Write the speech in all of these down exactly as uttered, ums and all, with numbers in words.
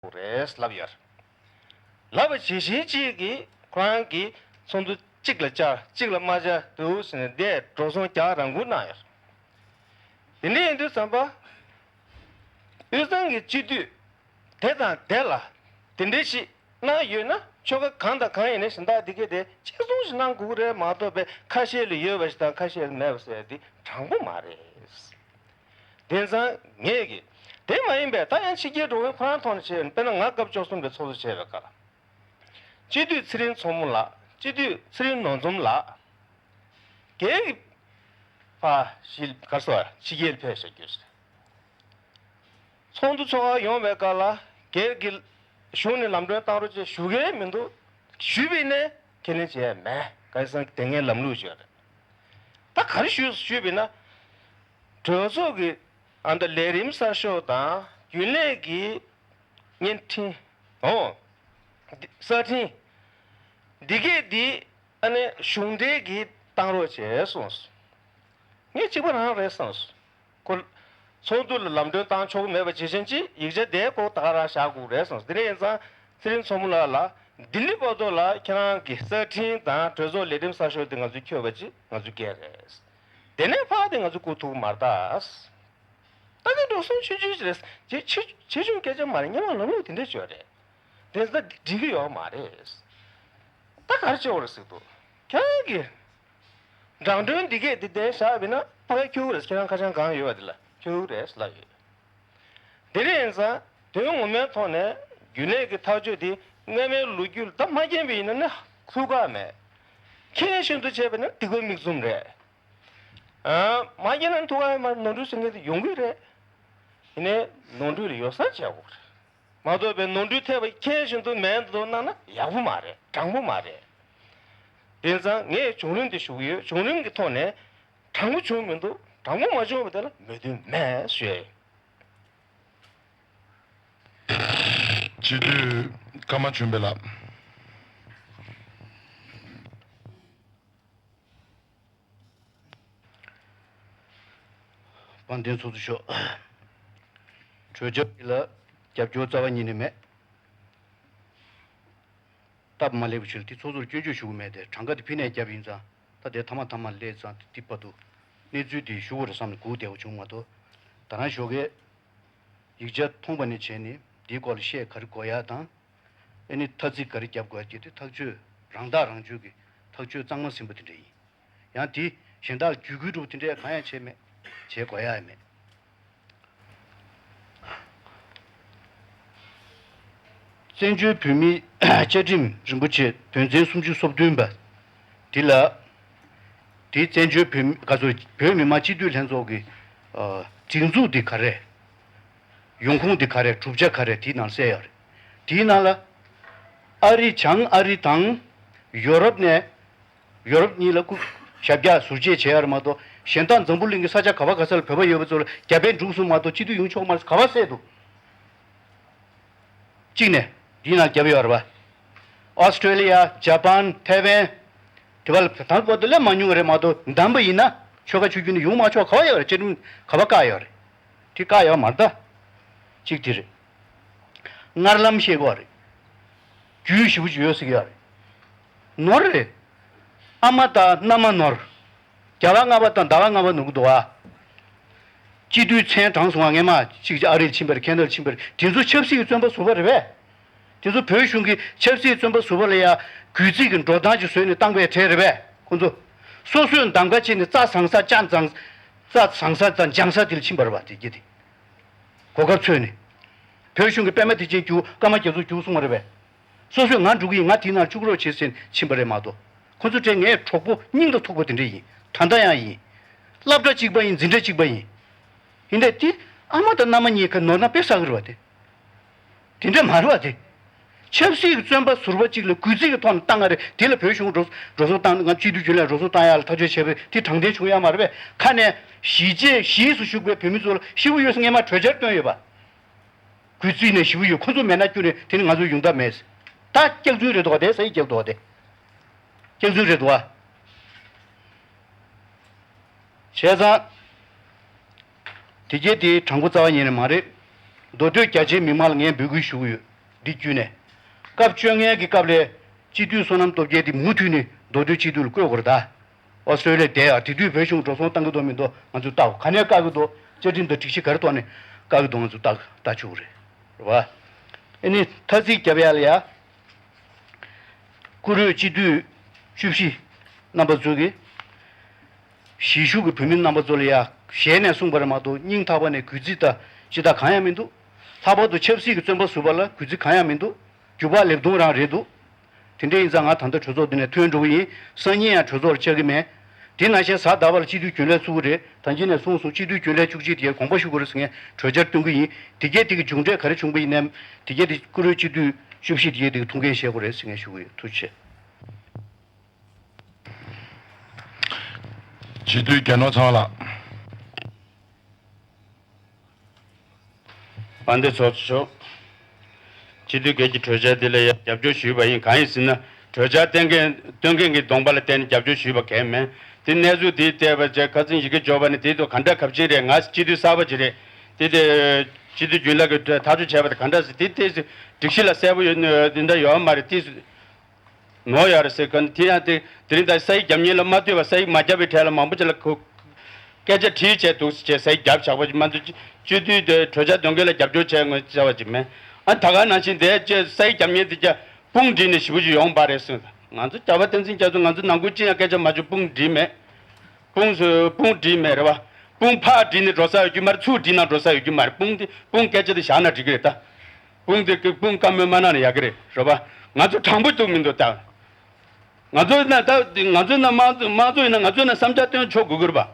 དགོས་རེད་ལབ་ཡོད། ལབ་པ་ཇི་བཞིན་གཅིག་གིས་ཁོ་རང་གིས་ཚོགས་འདུ་གཅིག་ལ་བཅར་གཅིག་ལ་མ་བཅར་འདུག་ཟེར་ནས་འདས་འགྲོ་སོང་རྒྱག་རང་འགུལ་གནང་ཡོད། དེ་འདྲ་ཡིན་དུས་ཙམ་པ། དབུས་གཙང་གི་སྤྱི་འཐུས་དེ་དང་དེ་ལ་དེ་འདྲ་ཞིག་གནང་ཡོད་ན་ཆོལ་ཁ་གང་དང་གང་ཡིན་ནའི་གཞན་དག་འདི་གས་དེ་གཅིག་མཚུངས་ཤིག་གནང་དགོས་ཀྱི་རེད་མ་གཏོགས་པའི་ཁ་ཤས་ལ་ཡོད་པ་ཞིག་དང་ཁ་ཤས་ལ་མེད་པ་ཟེར་ཡ་འདི་དྲང་པོ་མ་རེད། དེང་སང་ངས་ཀྱི་དེ་མ་ཡིན་པའི་ད་ཡང་ཕྱི་རྒྱལ་འགྲོ་མཁན་ཁོ་རང་ཐོག་ནས་བྱས་ན་དཔེར་ན་ང་སྐབས་བཅུ་གསུམ་པའི་ཚོགས་གཙོ་བྱས་པའི་སྐབས་ལ། སྤྱི་འཐུས་ཚེ་རིང་མཚོ་མོ་ལགས། སྤྱི་འཐུས་ཚེ་རིང་ནོར་འཛོམས་ལགས། རྒན་གྱི་ཕ་ཞིག་གར་སོ་ཕྱི་རྒྱལ་ཕེབས་བཞག་རྒྱུ་ཞིག་རེད། ཚོགས་འདུ་ཚོགས་ཁག་ཡོང་བའི་སྐབས་ལ་སྒེར་གྱི་གཞུང་ནས་ལམ་གྲོན་བཏང་རོགས་ཅེས་ཞུ་གི་མི་འདུག་ཞུས་པ་ཡིན་ནའི་ཁས་ལེན་བྱས་མེད། ག་རེ་ཟེར་ན་དེ་སྔའི་ལམ་ལུགས་ཤིག་རེད། ད་ག་རེ་ཞུས་ཞུས་པ་ཡིན་ན། གྲོས་ཚོགས་ཀྱི་ཨ་མདའ་ལས་རིམ་གསར་ཤོག་དང་རྒྱུན་ལས་ཀྱི་བརྙན་འཕྲིན། འོ། གསར་འཕྲིན། འདི་གས་འདི་ཨ་ནི་གཞུང་འབྲེལ་གྱིས་བཏང་རོགས་བྱས་གསུངས་སོང་། ངས་གཅིག་པ་རང་རེད་བསམས་སོང་། ཁོ་ཚོགས་འདུ་ལ་ལམ་གྲོན་བཏང་ཆོག་གི་མེད་པ་ཇི་བཞིན་ཅིག་ཡིག་ཆ་དེ་ཁོ་ད་ག་རང་བཞག་དགོས་རེད་བསམས་སོང་། དེ་འདྲ་ཡིན་ཙང་ཚེ་རིང་མཚོ་མོ་ལགས་ལ་ལྡི་ལི་བར་དུ་ལ་ཁྱེད་རང་གི་གསར་འཕྲིན་དང་གྲོས་ཚོགས་ལས་རིམ་གསར་ཤོག་དེ་ང་ཚོས་འཁྱོལ་བ་ཅིག་ང་ཚོས་སྐད་རེད། དེ་ནས་ཕར་དེ་ང་ཚོས་བསྐུར་ཐུབ་ཀྱི་མ་རེད་ད། ད་གིན་འགྲོ་སོང་ཆུང་ཆུང་ཞིག་རེད། ཇེ་ཆེ་ཆེ་ཆུང་སྐད་ཆ་མ་རེད། སྔོན་མ་ལམ་ལུགས་དེ་འདྲ་བྱོས་རེད། དེ་ཚོ་འགྲིག་གི་ཡོད་མ་རེད། ད་ག་རེ་བྱེད་དགོས་རེད་ཟེར་འདུག་ཁྱེད་རང་གིས་འབྲང་གྲོན་འདི་གས་འདི་བསྡད་བཞག་པ་ཡིན་ན་ཕ་གིར་འཁྱོལ་གི་རེད། ཁྱེད་རང་ཁ་བྱང་གང་ཡོད་པ་དེ་ལ་འཁྱོལ་གི་རེད་ལབ་ཡོད། དེ་འདྲ་ཡིན་ཙང་དོན་ངོ་མའི་ཐོག་ནས་རྒྱུན་ལས་ཀྱི་ཐག་གཅོད་དེ་སྔ་མའི་ལོ་རྒྱུས་ལ་ད་མ་མཁྱེན་པ་ཡིན་ན་ནི་ཐུགས་ཁག་མེད། མཁྱེན་བཞིན་དུ་བྱས་པ་ཡིན་ན་སྡིག་པ་མིག་བཙུམ་རེད། ཨ། མ་བརྒྱབ་ན་ཐུགས་ཁག་མ་ནོར་འཁྲུལ་ཟེར་མཁན་དེ་ཡོང་གི་རེད། ཡིན་ནའི་ནོར་འཁྲུལ་ལ་ཡོ་བསྲང་བྱེད་དགོས་རེད། མ་གཏོགས་པའི་ནོར་འཁྲུལ་ཐེབས་པ་མཁྱེན་བཞིན་དུ་མེད་འདུག་གནང་ན་ཡག་པོ་མ་རེད། དྲང་པོ་མ་རེད། དེང་སང་ངས་བྱུང་རིམ་དེ་ཞུ་གི་ཡོད། བྱུང་རིམ་གྱི་ཐོག་ནས་དྲང་པོ་བྱུང་མི་འདུག་དྲང་པོ་མ་བྱུང་བ་དེ་ལ་མོས་མཐུན་མེད་ཞུ་ཡ་ཡིན། སྤྱི་འཐུས་ཀརྨ་ཆོས་འཕེལ་ལགས། དཔལ་ལྡན་ཚོགས་གཙོ་མཆོག་གྲོས་འཆར་འདི་ལ་རྒྱབ་སྐྱོར་རྩ་བ་ཉིད་ནས་མེད། སྟབས་མ་ལེགས་པའི་ཕྱིར་དེ་ཚོགས་གཙོར་སྐྱོན་བརྗོད་ཞུ་གི་མེད་དེ། གྲངས་ཀ་དེ་ཕི་ནས་བརྒྱབ་ཡིན་ཙང་ད་དེ་ཐ་མ་ཐ་མ་སླེབས་ཙང་དེ་བར་དུ་གནས་ཚུལ་དེ་ཞུ་དགོས་རེད་བསམ་ནས་སྒུག་བསྡད་པ་བྱུང་མ་གཏོགས། ད་རང་ཞོགས་ཀས་ཡིག་ཆ་མཐོང་པ་ནས་བྱས་ནས་འདིའི་སྐོར་ལ་བཤད་ག་རེ་དགོས་ཡ་དང་། ཨེ་ནི་ཐ་ཚིག་ག་རེ་བརྒྱབ་དགོས་ཀྱི་དེ་ཐག་གཅོད་རང་ཐག་རང་གཅོད་ཀྱི་ཐག་གཅོད་གཙང་མ་ཟིན་པ་དེ་འདྲ་ཡིན། ཡང་དེ་གཞན་དག་བརྒྱུད་སྐུལ་འགྲོ་དེ་འདྲས་གང་ཡང་བྱས་མེད། བྱེད་དགོས་ཡ་ཡང་མེད། བཙན་བྱོལ་བོད་མིའི་བཅའ་ཁྲིམས་རིན་པོ་ཆེ་དོན་ཚན་སུམ་ཅུ་སོ་བདུན་པ་འདི་ལ། དེ་བཙན་བྱོལ་བོད་མི་ག་ཚོད་བོད་མི་མང་སྤྱི་འཐུས་ལྷན་ཚོགས་ཀྱི་ཨ་སྒྲིག་འཛུགས་འདི་ག་རེ། ཡོང་ཁུངས་འདི་ག་རེ། གྲུབ་ཆ་ག་རེ། དེའི་ནང་གསལ་ཡོད་རེད། དེའི་ནང་ལ་ཨ་རི། བྱང་ཨ་རི་དང་ཡོ་རོབ་ནས། ཡོ་རོབ་གཉིས་ལ་སྐུ་ཞབས་བཀྱག་ཟུར་བཅད་བྱེད་ཡ་རེད་མ་གཏོགས། གཞན་དག་འཛམ་བུ་གླིང་གི་ས་ཆ་ག་བ་ག་ས་ལ་བོད་པ་ཡོད་པ་ཚོ་ལ་རྒྱ་བལ་འབྲུག་གསུམ་མ་གཏོགས་སྤྱི་འཐུས་ཡོང་ཆོག་མ་རེད། ག་བ་གསལ་འདུག་གཅིག་ནས་འདིའི་ནང་རྒྱབ་ཡོད་རེད་པ། ཨོ་སི་ཀྲེ་ལི་ཡ། ཇ་པན། ཐའེ་ཝན། དེ་བ་ལ་དང་པོ་དེ་ལས་མ་ཉུང་བ་རེད་མ་གཏོགས། འདམ་པ་ཡིན་ན་ཆོལ་ཁ་ཆོས་བརྒྱུད་ནས་ཡོང་མ་ཆོག་ག་བ་ཡོད་རེད། བཅའ་ཁྲིམས་ག་བ་བཀག་ཡོད་རེད། དེ་བཀག་ཡོད་མ་རེད་ད། གཅིག་དེ་རེད། སྔར་ལམ་ཤེས་དགོས་རེད། རྒྱུས་ཞེ་པོ་ཅིག་ཡོད་ཟེར་གྱི་ཡོད་རེད། ནོར་རེད། ཨ་མ་དང་མནའ་མ་ནོར། རྒྱལ་བ་ལྔ་པ་དང་ཟླ་བ་ལྔ་པ་ནོར་གྱི་འདུག་ཨ། སྤྱི་འཐུས་མཚན་དྲངས་སོང་བ། སྔས་མ་གཅིག་ཨ་རིར་ཕྱིན་པ་རེད། ཁེ་ན་ཌར་ཕྱིན་པ་རེད། དེ་ཚོ་ཆབ་སྲིད་ཀྱི་བཙོན་པ་ཟུར་པ་རེད་པས། དེ་ཚོ་བོད་གཞུང་གི་ཆབ་སྲིད་བཙོན་པ་ཟུར་པ་ལ་ཡ་གུས་བརྩི་གི་འགྲོ་སྟངས་ཅིག་བཟོས་ནས་བཏང་པའི་གྲས་རེད་པས། ཁོ་ཚོ་སོ་སོས་གདམ་ག་བྱས་ནས་རྩྭ་བཟང་ས་ཅ་བཟང་། རྩྭ་བཟང་ས་དང་ལྗང་ས་དེ་ལ་ཕྱིན་པ་རེད་པ། དེ་སྐྱེ་དེ་གོ་སྐབས་འཚོལ་ནས། བོད་གཞུང་གི་པད་མ་བདེ་ཆེན་རྒྱུགས། ཀརྨ་རྒྱ་མཚོ་རྒྱུགས་གསུངས་པ་རེད་པས། སོ་སོས་ང་འགྲོ་གི་ཡིན། ང་དེའི་ནང་བཅུག་རོགས་བྱེད་ཟེར་ཕྱིན་པ་རེད་མ་གཏོགས། ཁོ་ཚོ་གྲས་ངའི་གྲོགས་པོ་སྙིང་ལ་ཐུག་པ་དེ་འདྲ་ཡིན། ད་ལྟ་ཡང་ཡིན། སློབ་གྲྭ་གཅིག་པ་ཡིན། འཛིན་གྲྭ་གཅིག་པ་ཡིན། ཡིན་དེ་དེ་ཨ་མ་དང་མནའ་མ་གཉིས་ཀ་ནོར་ན་དཔེ་བསགས་ཀྱི་རེད་པ། དེ་དེ་འདྲ་མ་རེད་པ། དེ་ཆབ་སྲིད་ཀྱི་བཙོན་པ་ཟུར་པ་གཅིག་ལ་གུས་བརྩི་གི་ཐོག་ནས་བཏང་ང་རེད། དེ་ལ་བོད་གཞུང་འགྲོ་འགྲོ་སོང་བཏང་། ང་སྤྱི་འཐུས་རྒྱུན་ལས་འགྲོ་སོང་བཏང་ཡག་ལ་ཐག་གཅོད་བྱས་པ་དེ་དྲང་བདེན་བྱུང་ཡག་མ་རེད་པས། ཁ་ནས་ཞི་བྱེད་ཞིས་སུ་བཞུགས་པའི་བོད་མི་ཚོ་ལ་ཞེ་པོ་ཡོད་ཟེར་སྔས་མ་གྲོས་འཆར་བཏོན་ཡོད་པ། གུས་བརྩི་ནས་ཞེ་པོ་ཡོད། ཁོ་ཚོ་མེད་ན་སྐྱུར་ནས་དེ་ནི་ང་ཚོའི་ཡོང་ཐབས་མེད། ད་སྐྱག་རྫུན་རེད་འདུག་ག་དེ་ས་ཡིག་རྒྱག་འདུག་ག་དེ། སྐྱག་རྫུན་རེད་འདུག་ག་བྱས་ཙང་། དེ་གྱད་དེ་དྲང་པོ་རྩ་བ་ཉིད་ནས་མ་རེད། མདོ་སྟོད་རྒྱ་ཆེའི་མི་མང་ལ་ངས་འབོད་སྐུལ་ཞུ་གི་ཡོད། འདི་བརྒྱུད་ནས། སྐབས་བཅོ་ལྔའི་གི་སྐབས་ལ་སྤྱི་འཐུས་བསོད་ནམས་སྟོབས་རྒྱལ་དེ་མུ་མཐུད་ནས་མདོ་སྟོད་སྤྱི་འཐུས་ལ་བསྐོས་དགོས་རེད་ད། ཨོ་སི་ཀྲོ་ལི་ཡ་བསྡད་ཡ་དེ་དུས་བོད་གཞུང་འགྲོ་སོང་བཏང་གི་འདུག་མི་འདུག་ང་ཚོས་བལྟ་དགོས། ག་ནས་བཀག་གི་འདུག་བཅའ་ཁྲིམས་དང་སྒྲིག་གཞི་ག་རེ་ཐོག་ནས་བཀག་གི་འདུག་ང་ཚོས་བལྟ་བལྟ་ཆོག་གི་རེད། རེད་བ། ཨ་ནི་ཐ་ཚིག་རྒྱབ་ཡ་ལ་ཡ། བཀུར་འོས་སྤྱི་འཐུས་བཅུ་བཞི་རྣམ་པ་ཚོ་གིས། གཞིས་བཞུགས་ཀྱི་བོད་མི་རྣམ་པ་ཚོ་ལ་ཡ་ཞལ་ནས་གསུངས་པ་རེད་མ་གཏོགས་སྙིང་ཐག་པ་ནས་གུས་བརྩི་དང་ཅི་དང་གང་ཡང་མི་འདུག་ལྷག་པར་དུ་ཆབ་སྲིད་ཀྱི་བཙོན་པ་ཟུར་པ་ལ་གུས་བརྩི་གང་ཡང་མི་འདུག་རྒྱུ་བག་ལེབ་སྟོང་རང་རེད་འདུག་དེ་འདྲ་ཡིན་ཙང་ང་ད་ལྟ་གྲོས་ཚོགས་འདི་ནས་ཐོན་འགྲོ་གི་ཡིན། སང་ཉིན་ཡང་གྲོས་ཚོགས་ལ་བཅར་གི་མེད། དེ་ནང་བཞིན་གཟའ་ཟླ་བ་ལ་སྤྱི་འཐུས་རྒྱུན་ལས་ཚུགས་ཀྱི་རེད། ད་གིན་ནས་གསུངས་སོང་། སྤྱི་འཐུས་རྒྱུན་ལས་བཅུ་གཅིག་དེ་གས་དགོངས་པ་ཞུ་དགོས་རེད་ཟེར་ངས་གྲོས་འཆར་བཏོན་གི་ཡིན། དེ་གས་དེ་གི་མཇུག་འབྲས་ག་རེ་བྱུང་པ་ཡིན་ནའི། དེ་གས་དེ་བཀུར་འོས་སྤྱི་འཐུས་བཅུ་བཞི་དེ་གས་དེ་གི་ཐུགས་འགན་བཞེས་དགོས་རེད་ཟེར་ངས་ཞུ་གི་ཡོད། ཐུགས་རྗེ་ཆེ། སྤྱི་འཐུས་རྒྱལ་ནོར་ཚང་ལགས། དཔལ་ལྡན་ཚོགས་གཙོ་མཆོག་སྤྱི་འཐུས་སྒེར་གྱི་གྲོས་འཆར་འདི་ལ་ཡང་རྒྱབ་སྐྱོར་ཞུས་པ་ཡིན། གང་ཡིན་ཟེར་ན། གྲོས་འཆར་བཏོན་མཁན་བཏོན་མཁན་གྱི་གདོང་པ་ལ་བལྟས་ནས་རྒྱབ་སྐྱོར་ཞུས་པ་གང་ཡང་མེད། དེ་གནས་ཚུལ་དེ་བལྟས་པ་བྱས་ཁ་སང་ཡི་གེ་འབྱོར་བ་ནི་དེའི་ཐོག་ག་འདྲ་གབ་ཆེན་རེད། ང་སྤྱི་འཐུས་གསར་པ་ཅིག་རེད། དེ་དེ་སྤྱི་འཐུས་རྒྱུན་ལས་ཀྱི་ཐག་གཅོད་བྱས་པ་དེ་ག་འདྲ་ཟེར། དེ་དེ་སྒྲིག་གཞི་ལ་གསལ་པོ་ཡོད་དེ་འདྲ་ཡོད་མ་རེད། དེ། ནོར་ཡོད་རེད་ཟེར་གི་དེ་ཡང་དེ་དེ་རིང་ད་ས་ཡིག་རྒྱབ་མཁན་ལ་མ་ལྟོས་པར་ས་ཡིག་མ་རྒྱབ་པའི་གྲས་ལ་མང་པོ་ཅིག་ལ་ཁོ་སྐད་ཆ་དྲིས་བྱས་འདུག་ཅེས་ས་ཡིག་རྒྱབ་བཞག་པ་ཅིག་མ་གཏོགས། སྤྱི་འཐུས་དེ་གྲོས་འཆར་འདོན་མཁན་ལ་རྒྱབ་སྐྱོར་བྱས་དགོས་བྱ་བ་ཅིག་མེད། ཨ་ད་ག་ནང་བཞིན་དེ་ཅེས་ས་ཡིག་རྒྱབ་མཁན་དེ་ཀྱང་དཔུང་བསྒྲིགས་ནས་ཞེ་པོ་ཅིག་ཡོང་པ་རེད་གསུངས། ང་ཚོ་རྒྱལ་བ་བསྟན་འཛིན་རྒྱ་མཚོ་ང་ཚོ་ནང་ཁུལ་ཅི་ཡང་སྐད་ཆ་མ་བྱུང་། དཔུང་བསྒྲིགས་མེད། དཔུང་སུ་དཔུང་བསྒྲིགས་མེད་རེད་བ། དཔུང་ཕར་བསྒྲིགས་ནས་འགྲོ་ས་ཡོད་རྒྱུ་མ་རེད། ཚུར་བསྒྲིགས་ན་འགྲོ་ས་ཡོད་རྒྱུ་མ་རེད། དཔུང་དེ་དཔུང་སྐད་ཆ་དེ་བཞག་ན་འགྲིག་གི་རེད་ད། དཔུང་དེ་དཔུང་བཀའ་མོལ་མ་གནང་ན་ཡག་གི་རེད། རེད་བ། ང་ཚོ་དྲང་པོ་འདུག་མི་འདུག་ད། ང་ཚོ་ན་ད་ང་ཚོ་ན་དམངས་གཙོ་དམངས་གཙོ་ཡིན་ན་ང་ཚོ་ན་བསམ་འཆར་བཏོན་ཆོག་དགོས་ཀྱི་རེད་པ།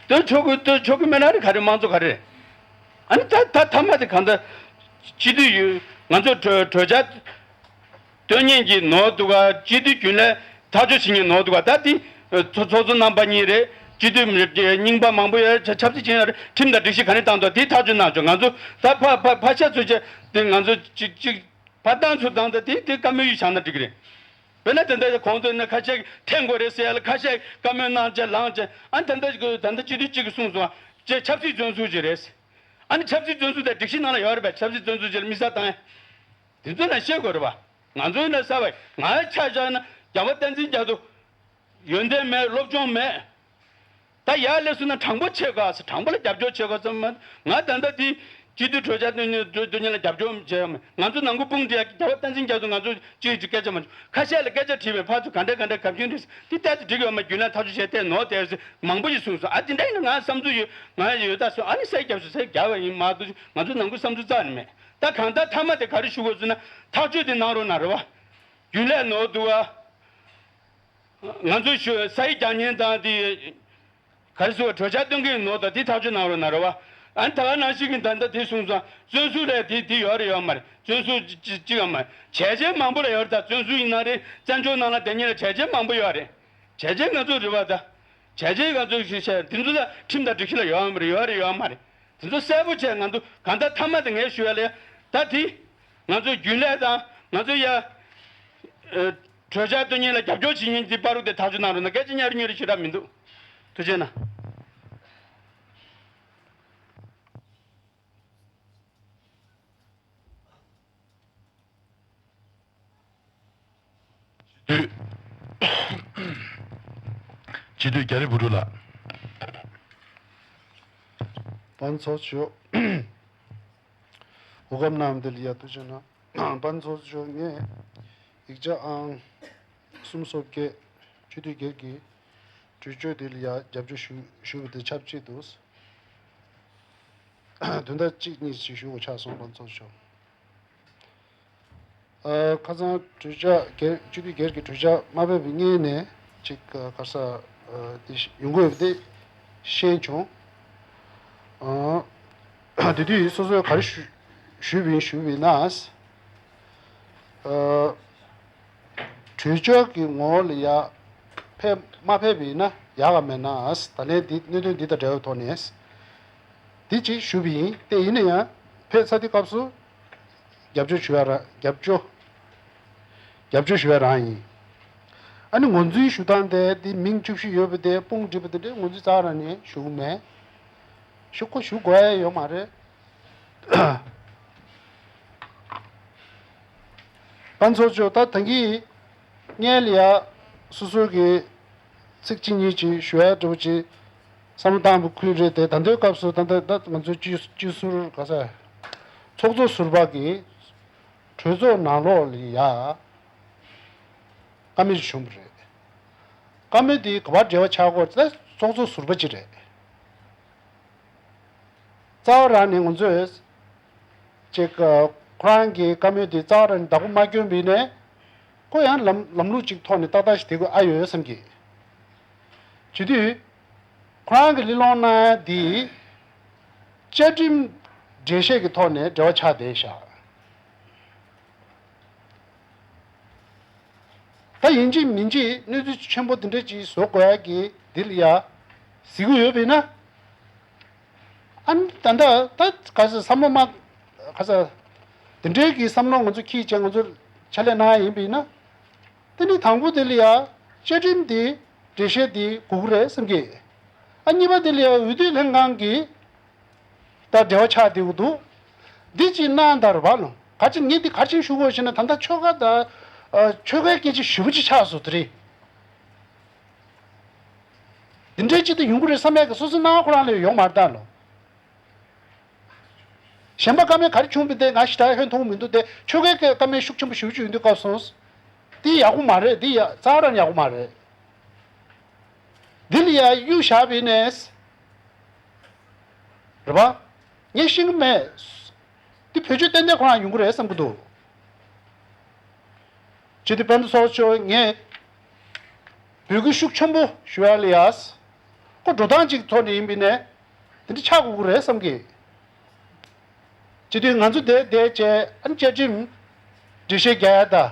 བཏོན་ཆོག་གི་བཏོན་ཆོག་གི་མེད་ན་རེད། ག་རེ་དམངས་གཙོ་ག་རེ་རེད། ཨ་ནི་ད་ད་མཐའ་མ་དེ་གང་ལྟར་སྤྱི་འཐུས་ཡོད། ང་ཚོ་གྲོས་གྲོས་འཆར་བཏོན་མཁན་གྱི་ནོར་འདུག་ག་སྤྱི་འཐུས་རྒྱུན་ལས་ཐག་གཅོད་བྱེད་མཁན་ནོར་འདུག་ག་ད་དེ་ཚོ་ཚོགས་གཙོ་རྣམ་པ་གཉིས་རེད། སྤྱི་འཐུས་རྙིང་པ་མང་པོ་ཡོད། ཆབ་སྲིད་ཅན་ཡོད་རེད། ཁྲིམས་དང་སྒྲིག་གཞི་ག་རེ་བཏང་འདུག་དེ་ཐག་གཅོད་གནང་ཆོག་ང་ཚོ་ད་ཕ་ཕ་ཕ་ཤ་ཚོས་བྱས་དེ་ང་ཚོ་གཅིག་གཅིག་ཕ་བཏང་ཚུར་བཏང་ད་དེ་དེ་བཀའ་མོལ་ཡིག་བཞག་ན་འགྲིག་གི་རེད། དཔེར་ན་དེ་འདྲ་གོང་དུ་ནས་ཁ་ཤས་འཐེན་དགོས་རེད་ཟེར་ཡ་ལ་ཁ་ཤས་བཀའ་མོལ་གནང་བྱས་ལངས་བྱས། ཨ་ནི་ད་ལྟ་ད་ལྟ་སྤྱི་འཐུས་གཅིག་གིས་གསུངས་སོང་། ཅེས་ཆབ་སྲིད་བཙོན་ཟུར་ཅིག་རེད། ཨ་ནི་ཆབ་སྲིད་བཙོན་ཟུར་དེ་སྒྲིག་གཞི་ནང་ལ་ཡོད་རེད་པས། ཆབ་སྲིད་བཙོན་ཟུར་ཅིག་ལ་མི་ས་བཏང་ཡ། དེ་ཚོ་ན་ཤེས་དགོས་རེད་པ། ང་ཚོའི་ན་གསར་བ་ང་ཆ་བཞག་ན་རྒྱལ་བ་བསྟན་འཛིན་རྒྱ་མཚོ། ཡོན་ཏན་མེད། སློབ་སྦྱོང་མེད། ད་ཡར་སླེབས་སོང་ན་དྲང་པོ་བྱེད་དགོས། དྲང་པོ་ལ་རྒྱབ་སྐྱོར་བྱེད་དགོས་བསམ་མ། ང་ད་ལྟ་དེ་སྤྱི་འཐུས་གྲོས་འཆར་བཏོན་ནས་བཏོན་ནས་ལ་རྒྱབ་སྐྱོར་བྱས་ཡོད་མེད། ང་ཚོ་ནང་ཁུལ་དཔུང་སྒྲིག་ཡ་རྒྱལ་བ་བསྟན་འཛིན་རྒྱ་མཚོ་ང་ཚོ་གཅིག་གཅིག་སྐད་ཆ་མ་བྱུང་། ཁ་ཤས་ལ་སྐད་ཆ་དྲིས་པས་ཕར་ཚུར་ག་འདྲ་ག་འདྲ་ག་རྒྱུན་རེད། དེ་ལྟར་དུ་འགྲིག་ཡོད་མ། རྒྱུན་ལས་ཐག་གཅོད་བྱས་ཏེ་ནོར་དེ་མང་པོ་ཞིག་གསུངས་སོང་། ཨ་དེ་འདྲ་ཡིན་ན་ང་བསམ་ཚུལ་ཡོད། ང་ཡོད་ད་སོང་། ཨ་ནི་སེ་རྒྱབ་སོང་། སེ་རྒྱབ་པ་ཡིན་མ་གཏོགས་ང་ཚོ་ནང་ཁུལ་བསམ་ཚུལ་རྩ་ནས་མེད། ད་གང་ལྟར་མཐའ་མ་དེ་ག་རེ་ཞུ་དགོས་ཟེར་ན་ཐག་གཅོད་དེ་གནང་རོགས་གནང་རེད་བ། རྒྱུན་ལས་ནོར་འདུག་བ། ང་ཚོ་ཞུ་ས་ཡིག་རྒྱག་མཁན་དང་དེ། ག་རེ་ཟེར་བ། གྲོས་འཆར་བཏོན་མཁན་ནོར་དང་དེ་ཐག་གཅོད་གནང་རོགས་གནང་རོགས་བ། ཨ་ནི་ད་ག་ནང་བཞིན་གྱི་ད་ལྟ་དེ་གསུངས་སོང་། བཙོན་ཟུར་ལས་དེ་དེ་ཡོད་རེད་ཡོད་མ་རེད། བཙོན་ཟུར་གཅིག་གཅིག་ཡོད་མ་རེད། བྱས་རྗེས་མང་པོ་ལ་ཡོད་རེད། ད་བཙོན་ཟུར་ཡིན་ན་རེད། བཙན་བྱོལ་ནང་ལ་བསྡད་མཁན་ལ་བྱས་རྗེས་མང་པོ་ཡོད་རེད། བྱས་རྗེས་ང་ཚོ་རེད་བ་ད། བྱས་རྗེས་ང་ཚོ་ཞིག་བྱས་དེ་ཚོ་ལ་ཁྲིམས་དང་སྒྲིག་གཞི་ལ་ཡོད་མ་རེད། ཡོད་རེད་ཡོད་མ་རེད། དེ་ཚོ་གསལ་པོ་བྱས་ང་ཚོ་གང་ལྟར་མཐའ་མ་དེ་ངས་ཞུ་ཡ་ལ་ཡ། ད་དེ་ང་ཚོ་རྒྱུན་ལས་དང་ང་ཚོ་ཡ། གྲོས་འཆར་བཏོན་མཁན་ལ་རྒྱབ་སྐྱོར་བྱེད་མཁན་གྱི་བར་དུ་དེ་ཐག་གཅོད་གནང་རོགས་གནང་། སྐད་ཆ་ཉར་ཉོར་ཞེ་དྲག་མི་འདུག་ཐུགས་རྗེ་གནང་། སྤྱི་འཐུས། སྤྱི་འཐུས་རྒྱ་རི་བུ་དྲུག་ལགས། དཔལ་ཚོགས་གཙོ། འོ་སྐབས་གནང་འདི་ལ་ཡ་ཐུགས་རྗེ་གནང་། དཔལ་ཚོགས་གཙོ་ངས་ཡིག་ཆ་ཨང་གསུམ་སོ་བརྒྱད། སྤྱི་འཐུས་སྒེར་གྱི་གྲོས་ཆོད་འདི་ལ་ཡ་རྒྱབ་སྐྱོར་ཞུ་ཞུ་བ་དེ་ཆབས་ཅིག་ཏུ། དོན་དག་གཅིག་གཉིས་ཤིག་ཞུ་དགོས་ཆགས་སོང་། དཔལ་ཚོགས་གཙོ། ཨ། ཁ་སང་གྲོས་འཆར་སྒེར་སྤྱི་འཐུས་སྒེར་གྱི་གྲོས་འཆར་མ་ཕེབས་པའི་སྔོན་ནས་ཅིག་ག་ས་དེ་ཡོང་གི་ཡོད་པ་དེ་ཤེས་བྱུང་། ཨ། དེ་དུས་སོ་སོས་ག་རེ་ཞུ་ཞུས་པ་ཡིན་ཞུས་པ་ཡིན་ན། ཨ། གྲོས་འཆར་གྱི་ངོ་བོ་ལ་ཡ་ཕེབས་མ་ཕེབས་པ་ཡིན་ན་ཡག་ག་མེད་ན། ད་ལན་འདི་གནད་དོན་འདི་དང་འབྲེལ་བའི་ཐོག་ནས་འདི་ཅིག་ཞུས་པ་ཡིན། དེ་ཡིན་ན་ཡང་ཕེབས་ཚར་དུས་སྐབས་སུ། རྒྱབ་སྐྱོར་ཞུ་ཡ་ར་རྒྱབ་སྐྱོར། རྒྱབ་སྐྱོར་ཞུ་ཡ་རང་ཡིན། ཨ་ནི་ངོས་འཛིན་ཞུ་སྟངས་དེ་འདི་མིང་བཅུ་བཞི་ཡོད་པ་དེ་དཔུང་སྒྲིག་པ་དེ་འདྲས་ངོས་འཛིན་རྩ་བ་རང་ནས་ཞུ་གི་མེད། ཞུ་ཁོ་ཞུ་དགོས་ཡ་ཡོད་མ་རེད། པ་ཚོགས་ཆོས་ད་ཐང་གི་སྔོན་ལ་ཡ་སོ་སོ་གི་ཚིག་གཅིག་གཉིས་ཅིག་ཞུ་ཡ་འདྲ་པོ་ཅིག་བསམ་བློ་བཏང་པ་ཁུལ་རེད་དེ། ད་ལྟའི་སྐབས་སུ་ད་ལྟ་ད་ང་ཚོའི་སྤྱི་སྤྱི་ཟུར་ག་ས་ཚོགས་གཙོ་ཟུར་པ་གིས་གྲོས་ཚོགས་ནང་ལོགས་ལ་ཡ་བཀའ་མོལ་ཞིག་བྱུང་བ་རེད། བཀའ་མོལ་དེ་ག་པར་འབྲེལ་བ་ཆགས་ཀྱི་ཡོད་ཟེར་ན་ཚོགས་གཙོ་ཟུར་པ་ཅིག་རེད། རྩ་བ་རང་ནས་ང་ཚོས་ཅིག་ཁོ་རང་གི་བཀའ་མོལ་དེ་རྩ་བ་རང་ནས་བདག་པོ་མ་སྐྱོན་པ་ཡིན་ནའི་ཁོ་ཡང་ལམ་ལམ་ལུགས་ཅིག་ཐོག་ནས་ཏག་ཏག་ཞིག་བསྡད་དགོས་ཨ་ཡོད་བསམ་གི། བྱེད་དུས་ཁོ་རང་གི་གླེང་སློང་གནང་ཡ་དེ་བཅའ་ཁྲིམས་འགྲེལ་བཤད་ཀྱི་ཐོག་ནས་འབྲེལ་བ་ཆགས་བསྡད་ཤག་ད་ཡིན་གཅིག་མིན་གཅིག་གནས་ཚུལ་ཆེན་པོ་འདི་འདྲ་ཅིག་བཟོ་དགོས་ཡ་གི་འདི་ལ་ཡ་གཟིགས་ཀྱི་ཡོད་པ་ཡིན་ན། ཨ་ནི་ད་ལྟ་ད་ག་ས་བསམ་བློ་མ་ག་ས་འདི་འདྲའི་གི་བསམ་བློ་ང་ཚོ་ཁྱི་བྱས་ང་ཚོ་ཕྱག་ལས་གནང་ཡ་ཡིན་པ་ཡིན་ན། དེ་ནི་དང་པོ་དེ་ལ་ཡ་བཅའ་ཁྲིམས་དེ་འགྲེལ་བཤད་དེ་དགོས་ཀྱི་རེད་བསམ་གི། ཨ་གཉིས་པ་དེ་ལ་ཡ་འོས་བསྡུ་ལྷན་ཁང་གི་ད་འབྲེལ་བ་ཆགས་བསྡད་ཀྱི་འདུག་འདི་ཅིག་གནང་དང་རེད་པ་ལོ། ག་ཅི་ངས་འདི་ག་ཅི་ཞུ་དགོས་ཞེ་ན། ད་ལྟ་ཆོལ་ཁ་དང་ཆོལ་ཁའི་སྐད་ཆ་ཞེ་པོ་ཅིག་ཆགས་སོང་དེ་རེད། འདི་འདྲའི་ཅིག་ཏུ་ཡོང་གི་རེད་བསམ་ཡག་གི་སོ་སོའི་སྣང་བ་ཁོ་རང་ལ་ཡོང་མ་རེད་ད་ལོ། གཞན་པ་བཀའ་མོལ་ག་རེ་བྱུང་བ་དེ་ང་ཞེ་དྲག་ཧོན་མཐོང་གི་མི་འདུག་སྟེ། ཆོལ་ཁའི་བཀའ་མོལ་ཤུགས་ཆེན་པོ་ཞེ་པོ་ཅིག་ཡོང་དུས་སྐབས་སོང་། འདི་ཡག་པོ་མ་རེད། འདི་ཡ་རྩ་བ་རང་ཡག་པོ་མ་རེད། འདི་ལ་ཡ་གཡུག་བཞག་པ་ཡིན་ནས། རེད་པ། ངས་ཤེས་ཀྱི་མེད། འདི་བེད་སྤྱོད་ཏན་ཏན་ཁོ་རང་ཡོང་གི་རེད་བསམ་གྱི་འདུག་ཅི་སྟེ་དཔལ་ལྡན་ཚོགས་གཙོ་མཆོག་ངས་འབོད་སྐུལ་ཤུགས་ཆེན་པོ་ཞུ་ཡ་ལ་ཡ། ཁོ་འགྲོ་སྟངས་ཅིག་ཐོག་ནས་ཡིན་པ་ཡིན་ནས་འདི་འདྲ་ཆགས་དགོས་ཀྱི་རེད་བསམ་གི། སྤྱི་འཐུས་ང་ཚོ་དེ་དེ་བྱས་ཨ་ནི་བཅའ་ཁྲིམས་འགྲེལ་བཤད་རྒྱག་ཡ་ད།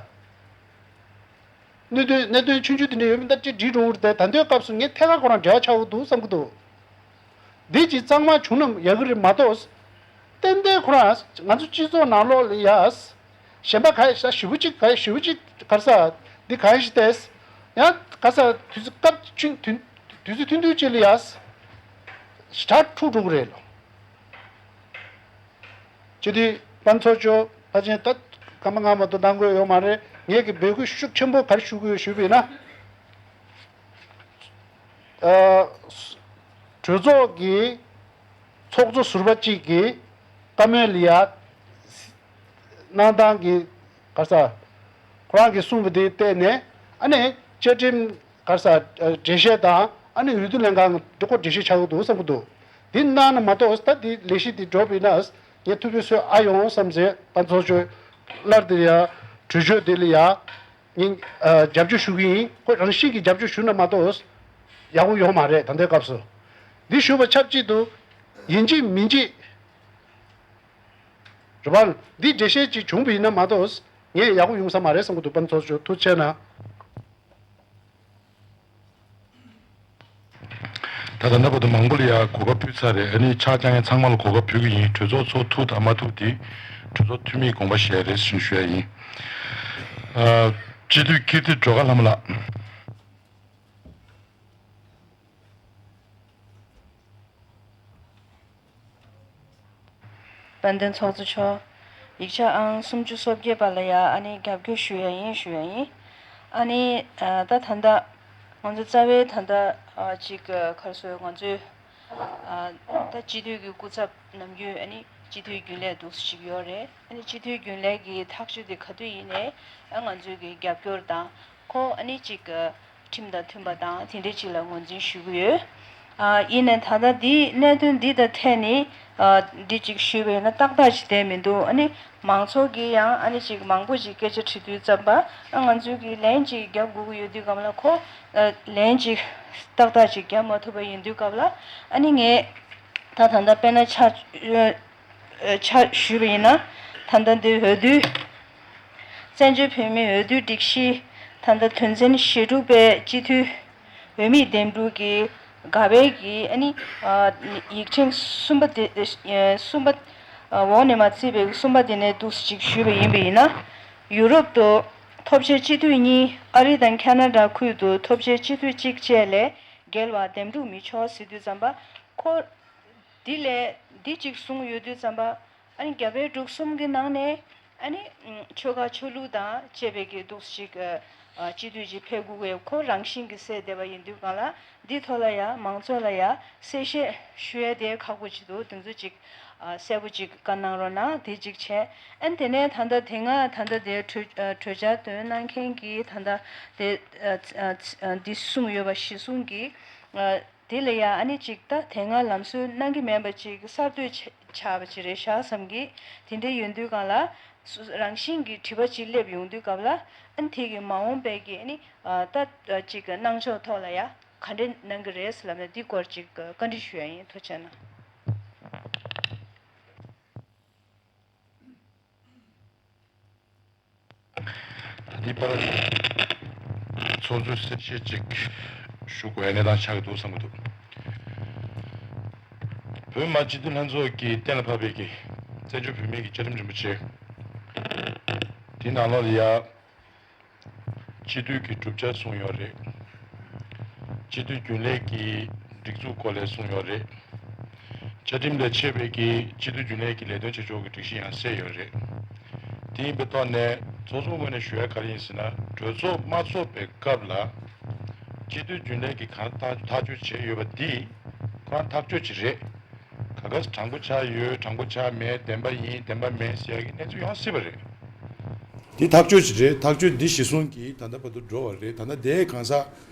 གནད་དོན་གནད་དོན་ཆུང་ཆུང་དེ་འདྲ་ཡོད་མིན་ད་ཅིག་འགྲིག་འགྲོ་གི་རེད་དེ། ད་ལྟའི་སྐབས་སུ་ངས་ཐད་ཀར་ཁོ་རང་འབྲེལ་བ་ཆགས་ཀྱི་འདུག་བསམ་གྱི་འདུག་འདི་ཅིག་གཙང་མ་བྱུང་ན་ཡག་གི་རེད་མ་གཏོགས། ཏན་ཏན་ཁོ་རང་ང་ཚོ་སྤྱི་ཚོགས་ནང་ལོགས་ལ་ཡ། གཞན་པ་ག་ས་ཞེ་པོ་ཅིག་ག་ཞེ་པོ་ཅིག་ག་ས་འདི་ག་ཞིག་ཏེ། ཡང་ག་ས་དུས་ཚོད་སྐབས་ཆུང་དུས་དུས་ཚོད་ཐུང་ཐུང་ཅིག་ལ་ཡ། ཞེ་དྲག་འཁྲུག་འགྲོ་གི་རེད་ལོ། སྤྱི་འཐུས་དཔལ་ཚོགས་མཆོག་ཕལ་ཆེར་ད་སྐར་མ་ལྔ་མ་གཏོགས་གནང་དགོས་ཡོད་མ་རེད། ངས་ཀྱི་འབོད་སྐུལ་ཤུགས་ཆེན་པོ་ག་རེ་ཞུ་དགོས་ཡོད་ཞུས་པ་ཡིན་ན། ཨ། གྲོས་ཚོགས་ཀྱི་ཚོགས་གཙོ་ཟུར་པ་གཅིག་གིས་བཀའ་མོལ་ལ་ཡ་གནང་སྟངས་ཀྱི་ག་ས་ཁོ་རང་གིས་གསུངས་པ་དེ་བལྟས་ནས། ཨ་ནི་བཅའ་ཁྲིམས་ག་ས་འགྲེལ་བཤད་དང་ཨ་ནི་འོས་བསྡུ་ལྷན་ཁང་འདི་ཁོ་འགྲེལ་བཤད་ཆགས་ཀྱི་འདུག་བསམ་གྱི་འདུག་འདི་གནང་ན་མ་གཏོགས་ད་འདི་ལས་གཞི་འདི་འགྲོ་བ་ཡིན་ན་ངས་ཐུབ་པའི་སྲོལ་ཨ་ཡོང་བསམ་ཟེར། དཔལ་ཚོགས་མཆོག་སླར་དེ་ཡ་གྲོས་ཆོད་འདི་ལ་ཡ། ངས་ཨ་རྒྱབ་སྐྱོར་ཞུ་གི་ཡིན། ཁོ་རང་བཞིན་གྱིས་རྒྱབ་སྐྱོར་ཞུ་ན་མ་གཏོགས་ཡག་པོ་ཡོང་མ་རེད། ད་ལྟའི་སྐབས་སུ་འདི་ཞུ་བ་ཆབས་ཅིག་ཏུ་ཡིན་གཅིག་མིན་གཅིག་རེད་པ། འདི་འགྲེལ་བཤད་ཅིག་བྱུང་བ་ཡིན་ན་མ་གཏོགས་ངས་ཡག་པོ་ཡོང་ས་མ་རེད་བསམ་གྱི་འདུག་དཔལ་ཚོགས་མཆོག་ཐུགས་རྗེ་གནང་། ད་ད་ལྟ་བར་དུ་མང་པོ་ལ་ཡ་གོ་སྐབས་ཕུལ་ཚར་རེད། ཨ་ནི་ཕྱག་བཅར་མཁན་ཚང་མ་ལ་གོ་སྐབས་ཕུལ་གྱི་ཡིན། གྲོས་ཚོགས་ཚོགས་ཐུབ་དང་མ་ཐུབ་དེ་གྲོས་ཚོགས་འཐུས་མིའི་དགོངས་པ་བཞེས་རེད་ཞེས་ཞུ་ཡ་ཡིན། ཨ། སྤྱི་འཐུས་ཀིརྟི་སྒྲོལ་དཀར་ལྷ་མོ་ལགས། དཔལ་ལྡན་ཚོགས་གཙོ་མཆོག་ཡིག་ཆ་ཨང་སུམ་ཅུ་སོ་བརྒྱད་པ་ལ་ཡ་ཨ་ནི་རྒྱབ་སྐྱོར་ཞུ་ཡ་ཡིན་ཞུ་ཡ་ཡིན། ཨ་ནི་ཨ་ད་ད་ལྟ་ང་ཚོ་རྩ་བའི་ད་ལྟ་ཨ་ཅིག་ག་རེ་ཟེར། ང་ཚོའི་ཨ་ད་སྤྱི་འཐུས་ཀྱི་སྐུ་ཚབ་ནམ་རྒྱུན་ཨ་ནི་སྤྱི་འཐུས་རྒྱུན་ལས་འདུག་སེ་ཅིག་ཡོད་རེད། ཨ་ནི་སྤྱི་འཐུས་རྒྱུན་ལས་ཀྱི་ཐག་གཅོད་དེ་ག་དུས་ཡིན་ནའི་ཨ་ང་ཚོའི་གི་རྒྱབ་སྐྱོར་དང་། ཁོ་ཨ་ནི་ཅིག་ཁྲིམས་དང་མཐུན་པ་དང་དེ་འདྲའི་ཅིག་ལ་ངོས་འཛིན་ཞུ་གི་ཡོད། ཨ་ཡིན་ནའི་ད་ལྟ་འདི་གནད་དོན་འདི་དང་འཕྲད་ནས་ཨ་འདི་ཅིག་ཞུས་པ་ཡིན་ན་ཏག་ཏག་ཅིག་བསྡད་མི་འདུག་ཨ་ནི་མང་ཚོགས་ཀྱིས་ཡང་ཨ་ནི་ཅིག་མང་པོ་ཅིག་སྐད་ཆ་དྲིས་དུས་ཙམ་པ་ཨ་ང་ཚོས་ཀྱི་ལན་ཅིག་རྒྱབ་དགོས་ཀྱི་ཡོད་དུས་སྒང་ལ་ཁོ་ཨ་ལན་ཅིག་ཏག་ཏག་ཅིག་རྒྱབ་མ་ཐུབ་པ་ཡིན་དུས་སྐབས་ལ་ཨ་ནི་ངས་ད་ད་ལྟ་དཔེར་ན་ཆ་ཆ་ཞུས་པ་ཡིན་ན། ད་ལྟ་འདི་འོས་བསྡུ། བཙན་བྱོལ་བོད་མིའི་འོས་བསྡུ་སྒྲིག་གཞི་ད་ལྟ་དོན་ཚན་བཞི་དྲུག་པའི་སྤྱི་འཐུས་འོས་མི་འདེམས་སྒྲུག་གི་ག་བའི་གི་ཨ་ནི་ཡིག་ཕྲེང་གསུམ་པ་དེ་གསུམ་པ་འོག་ནས་མར་བརྩིས་པའི་གསུམ་པ་དེ་ནས་འདུག་སེ་ཅིག་ཞུས་པ་ཡིན་པ་ཡིན་ན། ཡུ་རོབ་ཏུ་ཐོབ་ཆའི་སྤྱི་འཐུས་གཉིས། ཨ་རི་དང་ཁ་ན་ཌ་ཁུལ་དུ་ཐོབ་ཆའི་སྤྱི་འཐུས་གཅིག་བཅས་ལས་བརྒལ་བ་འདེམས་སྒྲུག་མི་ཆོག་ཟེར་དུས་ཙམ་པ་ཁོ། འདི་ལས་འདི་གཅིག་གསུངས་ཡོད་དུས་ཙམ་པ་ཨ་ནི་རྒྱ་བལ་འབྲུག་གསུམ་གྱི་ནང་ནས་ ཨ་ནི་ཆོལ་ཁ་ཆོས་ལུགས་དང་བཅས་པའི་གི་འདུག་ཅིག་སྤྱི་འཐུས་ཅིག་ཕེབས་དགོས་པའི་ཁོ་རང་བཞིན་གྱི་གསལ་བསྡད་པ་ཡིན་དུས་གང་ལ། འདི་ཐོག་ལ་ཡང་མང་ཚོགས་ལ་ཡང་གསལ་བཤད་ཞུ་ཡ་དེ་ཁག་པོ་ཅིག་འདུག་དེ་ཚོ་ཅིག་གསལ་པོ་ཅིག་བཀའ་གནང་རོགས་གནང་། དེ་གཅིག་བྱས། ཨ་ནི་དེ་ནས་ད་ལྟ་དེ་སྔ་ད་ལྟ་དེ་གྲོས་གྲོས་འཆར་བཏོན་གནང་མཁན་གྱི་ད་ལྟ་དེ་འདི་གསུངས་ཡོད་པ་གཞི་བཟུང་གིས། དེ་ལ་ཡང་ཨ་ནི་ཅིག་ད་དེ་སྔ་ལམ་སྲོལ་གནང་གི་མེད་པ་ཅིག་གསར་གཏོད་ཆ་ཆགས་པ་ཅིག་རེད་ཤག་བསམ་གི། དེ་འདྲ་ཡོང་དུས་གང་ལ་སུ་རང་བཞིན་གྱི་དྲི་བ་ཅིག་སླེབས་ཡོང་དུས་སྐབས་ལ། ཨ་ནི་དེ་གི་མ་འོངས་པའི་གི་ཨ་ནི་ད་ཅིག་གནང་ཕྱོགས་ཐོག་ལ་ཡང་ག་འདྲ་གནང་གི་རེད་ལབ་ན། འདི་སྐོར་ཅིག་བཀའ་འདྲི་ཞུ་ཡ་ཡིན། ཐུགས་རྗེ་གནང་། ད་ལྟའི་བར་ཚོགས་གཙོས་གསལ་བཤད་ཅིག་ཞུ་དགོས་ཡ་གནས་སྟངས་ཆགས་ཀྱི་འདུག་བསམ་གྱི་འདུག་བོད་མི་མང་སྤྱི་འཐུས་ལྷན་ཚོགས་ཀྱིས་གཏན་ལ་ཕབ་པའི་གི་བཙན་བྱོལ་བོད་མིའི་གི་བཅའ་ཁྲིམས་རིན་པོ་ཆེ། དེའི་ནང་ལོགས་ལ་ཡ། སྤྱི་འཐུས་ཀྱི་གྲུབ་ཆ་གསུངས་ཡོད་རེད། སྤྱི་འཐུས་རྒྱུན་ལས་ཀྱི་སྒྲིག་འཛུགས་སྐོར་ལ་གསུངས་ཡོད་རེད། བཅའ་ཁྲིམས་ལས་ཆད་པའི་གི་སྤྱི་འཐུས་རྒྱུན་ལས་ཀྱི་ལས་དོན་བྱེད་ཕྱོགས་ཀྱི་སྒྲིག་གཞི་ཡང་གསལ་ཡོད་རེད། དེ་ཡིན་པའི་ཐོག་ནས་ཚོགས་གཙོ་ངོས་ནས་ཞུ་ཡ་ག་རེ་ཡིན་ཟེར་ན། གྲོས་ཚོགས་མ་ཚོགས་པའི་སྐབས་ལ་སྤྱི་འཐུས་རྒྱུན་ལས་ཀྱི་གང་ཐག་ཐག་གཅོད་བྱས་ཡོད་པ་འདི་ཁོ་རང་ཐག་གཅོད་ཅིག་རེད། ག་ག་དྲང་པོ་ཆགས་ཡོད། དྲང་པོ་ཆགས་མེད། བདེན་པ་ཡིན། བདེན་པ་མིན་ཟེར་ཡ་གི་གནས་ཚུལ་ཡོང་སྲིད་པ་རེད། འདི་ཐག་གཅོད་ཅིག་རེད། ཐག་གཅོད་འདི་གཞི་བཟུང་གིས་ད་ལྟ་བར་དུ་འགྲོ་བ་རེད། ད་ལྟ་དེའི་གང་ཟག་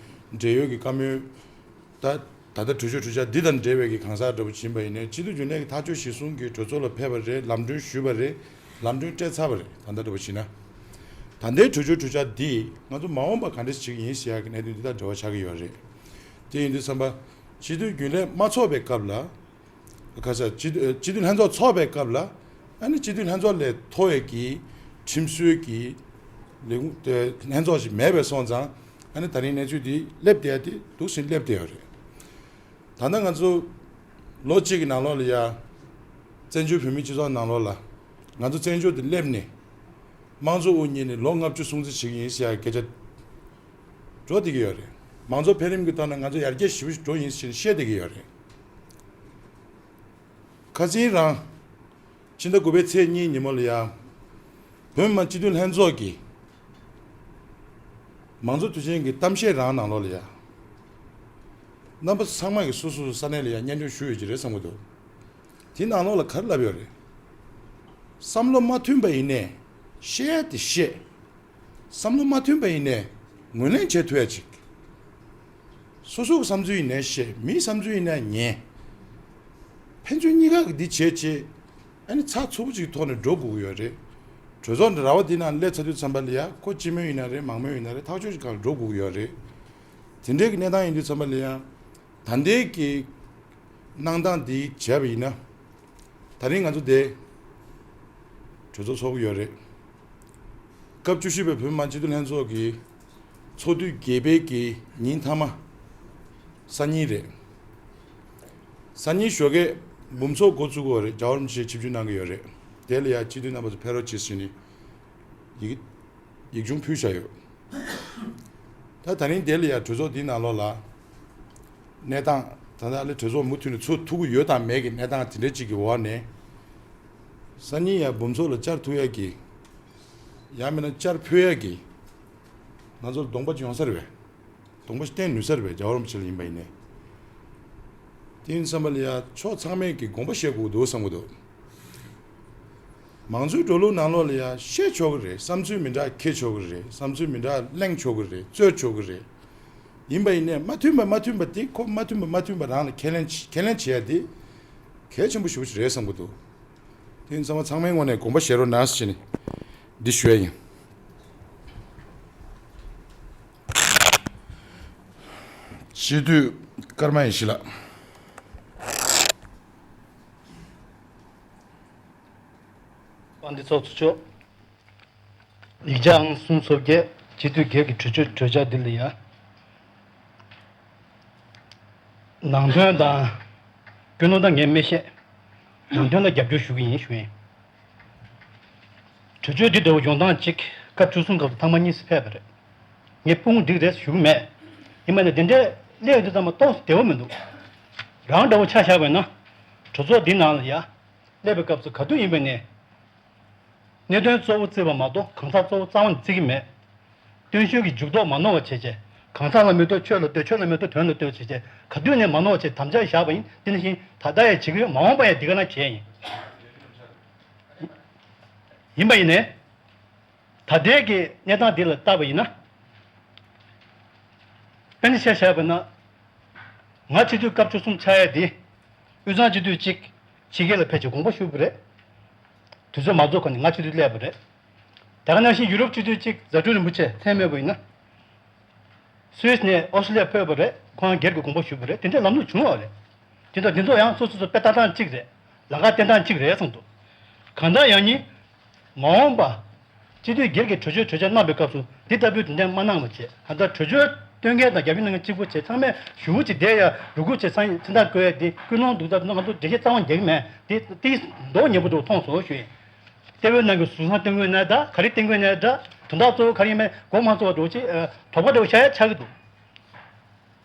འབྲེལ་ཡོད་ཀྱི་བཀའ་མོལ། ད་ད་ལྟ་གྲོས་ཆོད་གྲོས་འཆར་འདི་དང་འབྲེལ་བའི་གི་གང་ཟག་འདྲ་པོ་ཡིན་པ་ཡིན་ནའི། སྤྱི་འཐུས་རྒྱུན་ལས་ཀྱི་ཐག་གཅོད་གཞི་བཟུང་གིས་གྲོས་ཚོགས་ལ་ཕེབས་པ་རེད། ལམ་གྲོན་ཞུས་པ་རེད། ལམ་གྲོན་སྤྲད་ཚར་བ་རེད། ད་ལྟ་འདྲ་པོ་བྱས་ན། ད་ལྟའི་གྲོས་ཆོད་གྲོས་འཆར་འདིས་ང་ཚོ་མ་འོངས་པ་ག་འདྲ་ཞིག་བྱེད་ཀྱི་ཡིན་ཟེར་ཡ་གི་གནད་དོན་འདི་དང་འབྲེལ་བ་ཆགས་ཀྱི་ཡོད་རེད། དེ་ཡིན་དུས་ཙམ་པ། སྤྱི་འཐུས་རྒྱུན་ལས་མ་ཚོགས་པའི་སྐབས་ལ། ཁ་ས་སྤྱི་འཐུས་སྤྱི་འཐུས་ལྷན་ཚོགས་ཚོགས་པའི་སྐབས་ལ། ཨ་ནི་སྤྱི་འཐུས་ལྷན་ཚོགས་ལས་མཐོ་བའི་གི་ཁྲིམས་སྲོལ་གྱི་ལས་ཁུངས་དེ་ལྷན་ཚོགས་ཤིག་མེད་པའི་སོང་ཙང་། ཨ་ནི་ད་རིང་གནས་ཚུལ་འདི་སླེབས་བསྡད་ཡ་དེ་འདུག་སེ་སླེབས་བསྡད་ཡོད་རེད། ད་ལྟ་ང་ཚོ་ལོ་གཅིག་གི་ནང་ལོགས་ལ་ཡ། བཙན་བྱོལ་བོད་མིའི་སྤྱི་ཚོགས་ནང་ལོགས་ལ། ང་ཚོ་བཙན་བྱོལ་དུ་སླེབས་ནས་དམངས་གཙོ་དབུ་བརྙེས་ནས་ལོ་ལྔ་བཅུ་སྲུང་བརྩི་བྱེད་ཀྱི་ཡིན་ཟེར་ཡ་སྐད་ཆ་འགྲོ་བསྡད་ཀྱི་ཡོད་རེད། མང་གཙོ་འཕེལ་རིམ་གྱི་ཐོག་ནས་ང་ཚོ་ཡར་རྒྱས་ཞེ་པོ་ཞིག་འགྲོ་ཡིན་ཟེར་བཤད་བསྡད་ཀྱི་ཡོད་རེད། ཁ་སང་རང་། ཕྱི་ཟླ་དགུ་པའི་ཚེས་གཉིས་ཉིན་མོ་ལ་ཡ། བོད་མི་མང་སྤྱི་འཐུས་ལྷན་ཚོགས་ཀྱི་མང་གཙོ་དུས་ཆེན་གྱི་གཏམ་བཤད་རང་ནང་ལོགས་ལ་ཡ། རྣམ་པ་ཚང་མ་གིས་སོ་སོ་སོ་ས་གནས་ལ་ཡ་སྙན་སྒྲོན་ཞུ་ཡོད་ཀྱི་རེད་བསམ་གྱི་འདུག་དེ་ནང་ལོགས་ལ་ག་རེ་ལབ་ཡོད་རེད། བསམ་བློ་མ་མཐུན་པ་ཡིན་ནའི་བཤད་ཡ་དེ་བཤད། བསམ་བློ་མ་མཐུན་པ་ཡིན་ནའི་ངོས་ལེན་བྱེད་ཐུབ་ཡ་ཅིག་སོ་སོ་གི་བསམ་ཚུལ་ཡིན་ནའི་བཤད། མིའི་བསམ་ཚུལ་ཡིན་ནའི་ཉན། ཕན་ཚུན་གཉིས་ཀ་གི་འདི་བྱེད་བྱེད། ཨ་ནི་ཚགས་ཚུད་པོ་ཅིག་ཐོག་ནས་འགྲོ་དགོས་ཀྱི་ཡོད་རེད། གྲོས་ཚོགས་འདི་ར་བ་འདི་ནང་སླེབས་ཚར་དུས་ཙམ་པ་ལ་ཡ། ཁོ་སྤྱི་མོས་ཡིན་ན་རེད། མང་མོས་ཡིན་ན་རེད། ཐག་གཅོད་ཅིག་སྒང་འགྲོ་དགོས་ཀྱི་ཡོད་རེད། དེ་འདྲའི་གི་གནས་སྟངས་ཡིན་དུས་ཙམ་པ་ལ་ཡ། ད་ལྟའི་གི་གནང་སྟངས་འདི་བྱས་པ་ཡིན་ན། ད་རིང་ང་ཚོ་འདི་གྲོས་ཚོགས་ཚོགས་ཀྱི་ཡོད་རེད། སྐབས་བཅུ་བཞི་པའི་བོད་མི་མང་སྤྱི་འཐུས་ལྷན་ཚོགས་ཀྱི་ཚོགས་དུས་བརྒྱད་པའི་གི་ཉིན་མཐའ་མ། སང་ཉིན་རེད། སང་ཉིན་ཞོགས་ཀས་འབུམ་ཚོགས་འགོ་བཙུགས་ཀྱི་ཡོད་རེད། རྒྱལ་བ་རིན་པོ་ཆེས་ཆིབས་བསྒྱུར་གནང་གི་ཡོད་རེད། དེ་ལ་ཡ་སྤྱི་འཐུས་རྣམ་པ་ཚོ་ཕེབས་རོགས་བྱེད་ཟེར་ནས་ཡིག་ཡིག་ཆུང་ཕུལ་བཞག་ཡོད། ད་ད་རིང་དེ་ལ་ཡ་གྲོས་ཚོགས་འདིའི་ནང་ལོགས་ལ་གནས་སྟངས། ད་ལྟ་ཨ་ལེ་གྲོས་ཚོགས་མུ་མཐུད་ནས་ཚོགས་ཐུབ་ཀྱི་ཡོད་དང་མེད་ཀྱི་གནས་སྟངས་དེ་འདྲ་ཅིག་གི་འོག་ནས། སང་ཉིན་ཡ་འབུམ་ཚོགས་ལ་བཅར་ཐུབ་ཡ་གི། ཡང་མིན་ན་བཅར་ཕོད་ཡ་གི། ང་ཚོར་གདོང་པ་ཅིག་ཡོང་ས་རེད་པས། གདོང་པ་ཞིག་བསྟན་ནུས་ས་རེད་པས། རྒྱལ་བ་རིན་པོ་ཆེ་ལ་ཡིན་པ་ཡིན་ནའི། དེ་ཡིན་བསམ་པ་ལ་ཡ་ཕྱོགས་ཚང་མས་ཀྱི་དགོངས་པ་བཞེས་དགོས་འདུག་བསམ་གྱི་འདུག་མང་གཙོའི་འགྲོ་ལུགས་ནང་ལོགས་ལ་ཡ་བཤད་ཆོག་གི་རེད། བསམ་ཚུལ་མི་འདྲ་འཁྱེར་ཆོག་གི་རེད། བསམ་ཚུལ་མི་འདྲ་གླེང་ཆོག་གི་རེད། རྩོད་ཆོག་གི་རེད། ཡིན་པ་ཡིན་ནའི་མ་མཐུན་པ་མ་མཐུན་པ་དེ་ཁོ་མ་མཐུན་པ་མ་མཐུན་པ་རང་ལ་ཁས་ལེན་ཁས་ལེན་བྱེད་ཡ་དེ་གལ་ཆེན་པོ་ཞེ་པོ་ཞིག་རེད་བསམ་གྱི་འདུག་དེ་ཡིན་ཙང་མ་ཚང་མའི་ངོས་ནས་དགོངས་པ་བཞེས་རོགས་གནང་ཟེར་ནས་འདི་ཞུ་ཡ་ཡིན། སྤྱི་འཐུས་ཀརྨ་ཡེ་ཤེས་ལགས། དཔལ་ལྡན་ཚོགས་གཙོ་མཆོག་ཡིག་ཆ་ཨང་གསུམ་སོ་བརྒྱད། སྤྱི་འཐུས་སྒེར་གྱི་གྲོས་ཆོད་གྲོས་འཆར་འདི་ལ་ཡ། ནང་དོན་དང་། ཀུན་སློང་དང་ངས་མི་བཤད། ནང་དོན་ལ་རྒྱབ་སྐྱོར་ཞུ་གི་ཡིན་ཞུ་ཡིན། གྲོས་ཆོད་འདི་འདྲ་བོ་ཡོང་སྟངས་གཅིག་སྐབས་བཅུ་གསུམ་སྐབས་སུ་ཐེངས་མ་གཉིས་སུ་ཕེབས་པ་རེད། ངས་སྤུ་གུ་འགྲིག་རེད་ཞུ་གི་མེད། ཡིན་པ་ནི་འདི་འདྲའི་སླེབས་ཡོང་དུས་ཙམ་པ་ཏོག་ཙམ་བདེ་བོ་མི་འདུག་རང་འདྲ་བོ་ཆ་བཞག་པ་ཡིན་ན། གྲོས་ཚོགས་འདི་ནང་ལ་ཡ། སླེབས་པའི་སྐབས་སུ་ག་དུས་ཡིན་པ་ནས། གནད་དོན་གཙོ་བོ་བརྩིས་པ་མ་གཏོགས་གང་ཟག་གཙོ་བོ་རྩ་བ་ནས་བརྩི་གི་མེད། སྟོན་ཤུགས་ཀྱི་འཇུག་ལྡོག་མ་ནོར་བ་བྱས་བྱས། གང་ཟག་ལ་མི་ལྟོས་ཆོས་ལ་ལྟོས། ཆོས་ལ་མི་ལྟོས་དོན་ལ་ལྟོས་བྱས་བྱས། ག་དུས་ནས་མ་ནོར་བ་བྱས་དམ་བཅའ་བཞག་པ་ཡིན། དེ་ནང་བཞིན་ད་ལྟ་ཡང་བྱེད་ཀྱི་ཡོད། མ་འོངས་པ་ཡང་འདི་ག་ན་བྱས་ཡིན། ཡིན་པ་ཡིན་ནའི། ད་ལྟའི་གི་གནས་སྟངས་འདི་ལ་བལྟས་པ་ཡིན་ན། དཔེར་ན་ཆ་བཞག་པ་ན། ང་སྤྱི་འཐུས་སྐབས་བཅུ་གསུམ་ཆགས་ཡ་འདི། དབུས་གཙང་སྤྱི་འཐུས་གཅིག་ཕྱི་རྒྱལ་ལ་ཕེབས་བྱས་དགོངས་པ་ཞུས་པ་རེད། དུས་ཚོད་མ་རྫོགས་གོང་ནས་ང་སྤྱི་འཐུས་སླེབས་པ་རེད། དེ་ག་ནང་བཞིན་ཡུ་རོབ་སྤྱི་འཐུས་གཅིག་རྫ་སྤྲུལ་རིན་པོ་ཆེ་མཚན་སྨོས་པ་ཡིན་ན། སུད་སི་ནས་ཨོ་སི་ཀྲི་ལི་ཡ་ཕེབས་པ་རེད། ཁོང་སྒེར་གྱི་དགོངས་པ་ཞུས་པ་རེད། དེ་འདྲའི་ལམ་ལུགས་བྱུང་བ་རེད། དེ་ཚོ་དེ་ཚོ་ཡང་སོ་སོ་སོ་དཔེ་ལྟ་སྟངས་གཅིག་རེད། ལམ་ཁ་བསྟན་སྟངས་གཅིག་རེད་བསམ་འདུག་གང་ལྟར་ཡང་ནི། མ་འོངས་པ། སྤྱི་འཐུས་སྒེར་གྱི་གྲོས་ཆོད་གྲོས་འཆར་གནང་པའི་སྐབས་སུ་འདི་ལྟ་བུའི་དོན་ཚན་མ་གནང་བ་བྱས། གང་ལྟར་གྲོས་ཆོད་བཏོན་མཁན་དང་རྒྱབ་སྐྱོར་གནང་མཁན་གཅིག་པུ་བྱས། ཚང་མས་ཞུ་བོ་ཅིག་བསྡད་ཡ་རུ་ཁུག་ཅིག་ཚང་ཚན་ཐག་བཀོད་ཡ་འདི་ཀུན་སློང་འདུག་སྟབས་ང་ཚོ་འགྲེལ་བཤད་རྩ་བ་རྒྱག་གི་མེད། འདི་ཏིས་མདོག་ཉེས་པོ་འདུག་མཐོང་སོང་ཞུ་ཡིན། ལྟེ་བའི་ནང་གི་ཟུར་ཟ་སྟོན་དགོས་ན་འདྲ། ག་རེ་སྟོན་དགོས་ན་འདྲ། དོན་དག་གཙོ་བོ་ག་རེ་ཡིན་མིན་མགོ་མ་ཚོས་པ་འདྲ་བོ་ཅིག་དོགས་པ་འདྲ་བོ་ཆགས་ཡ་ཆགས་ཀྱི་འདུག་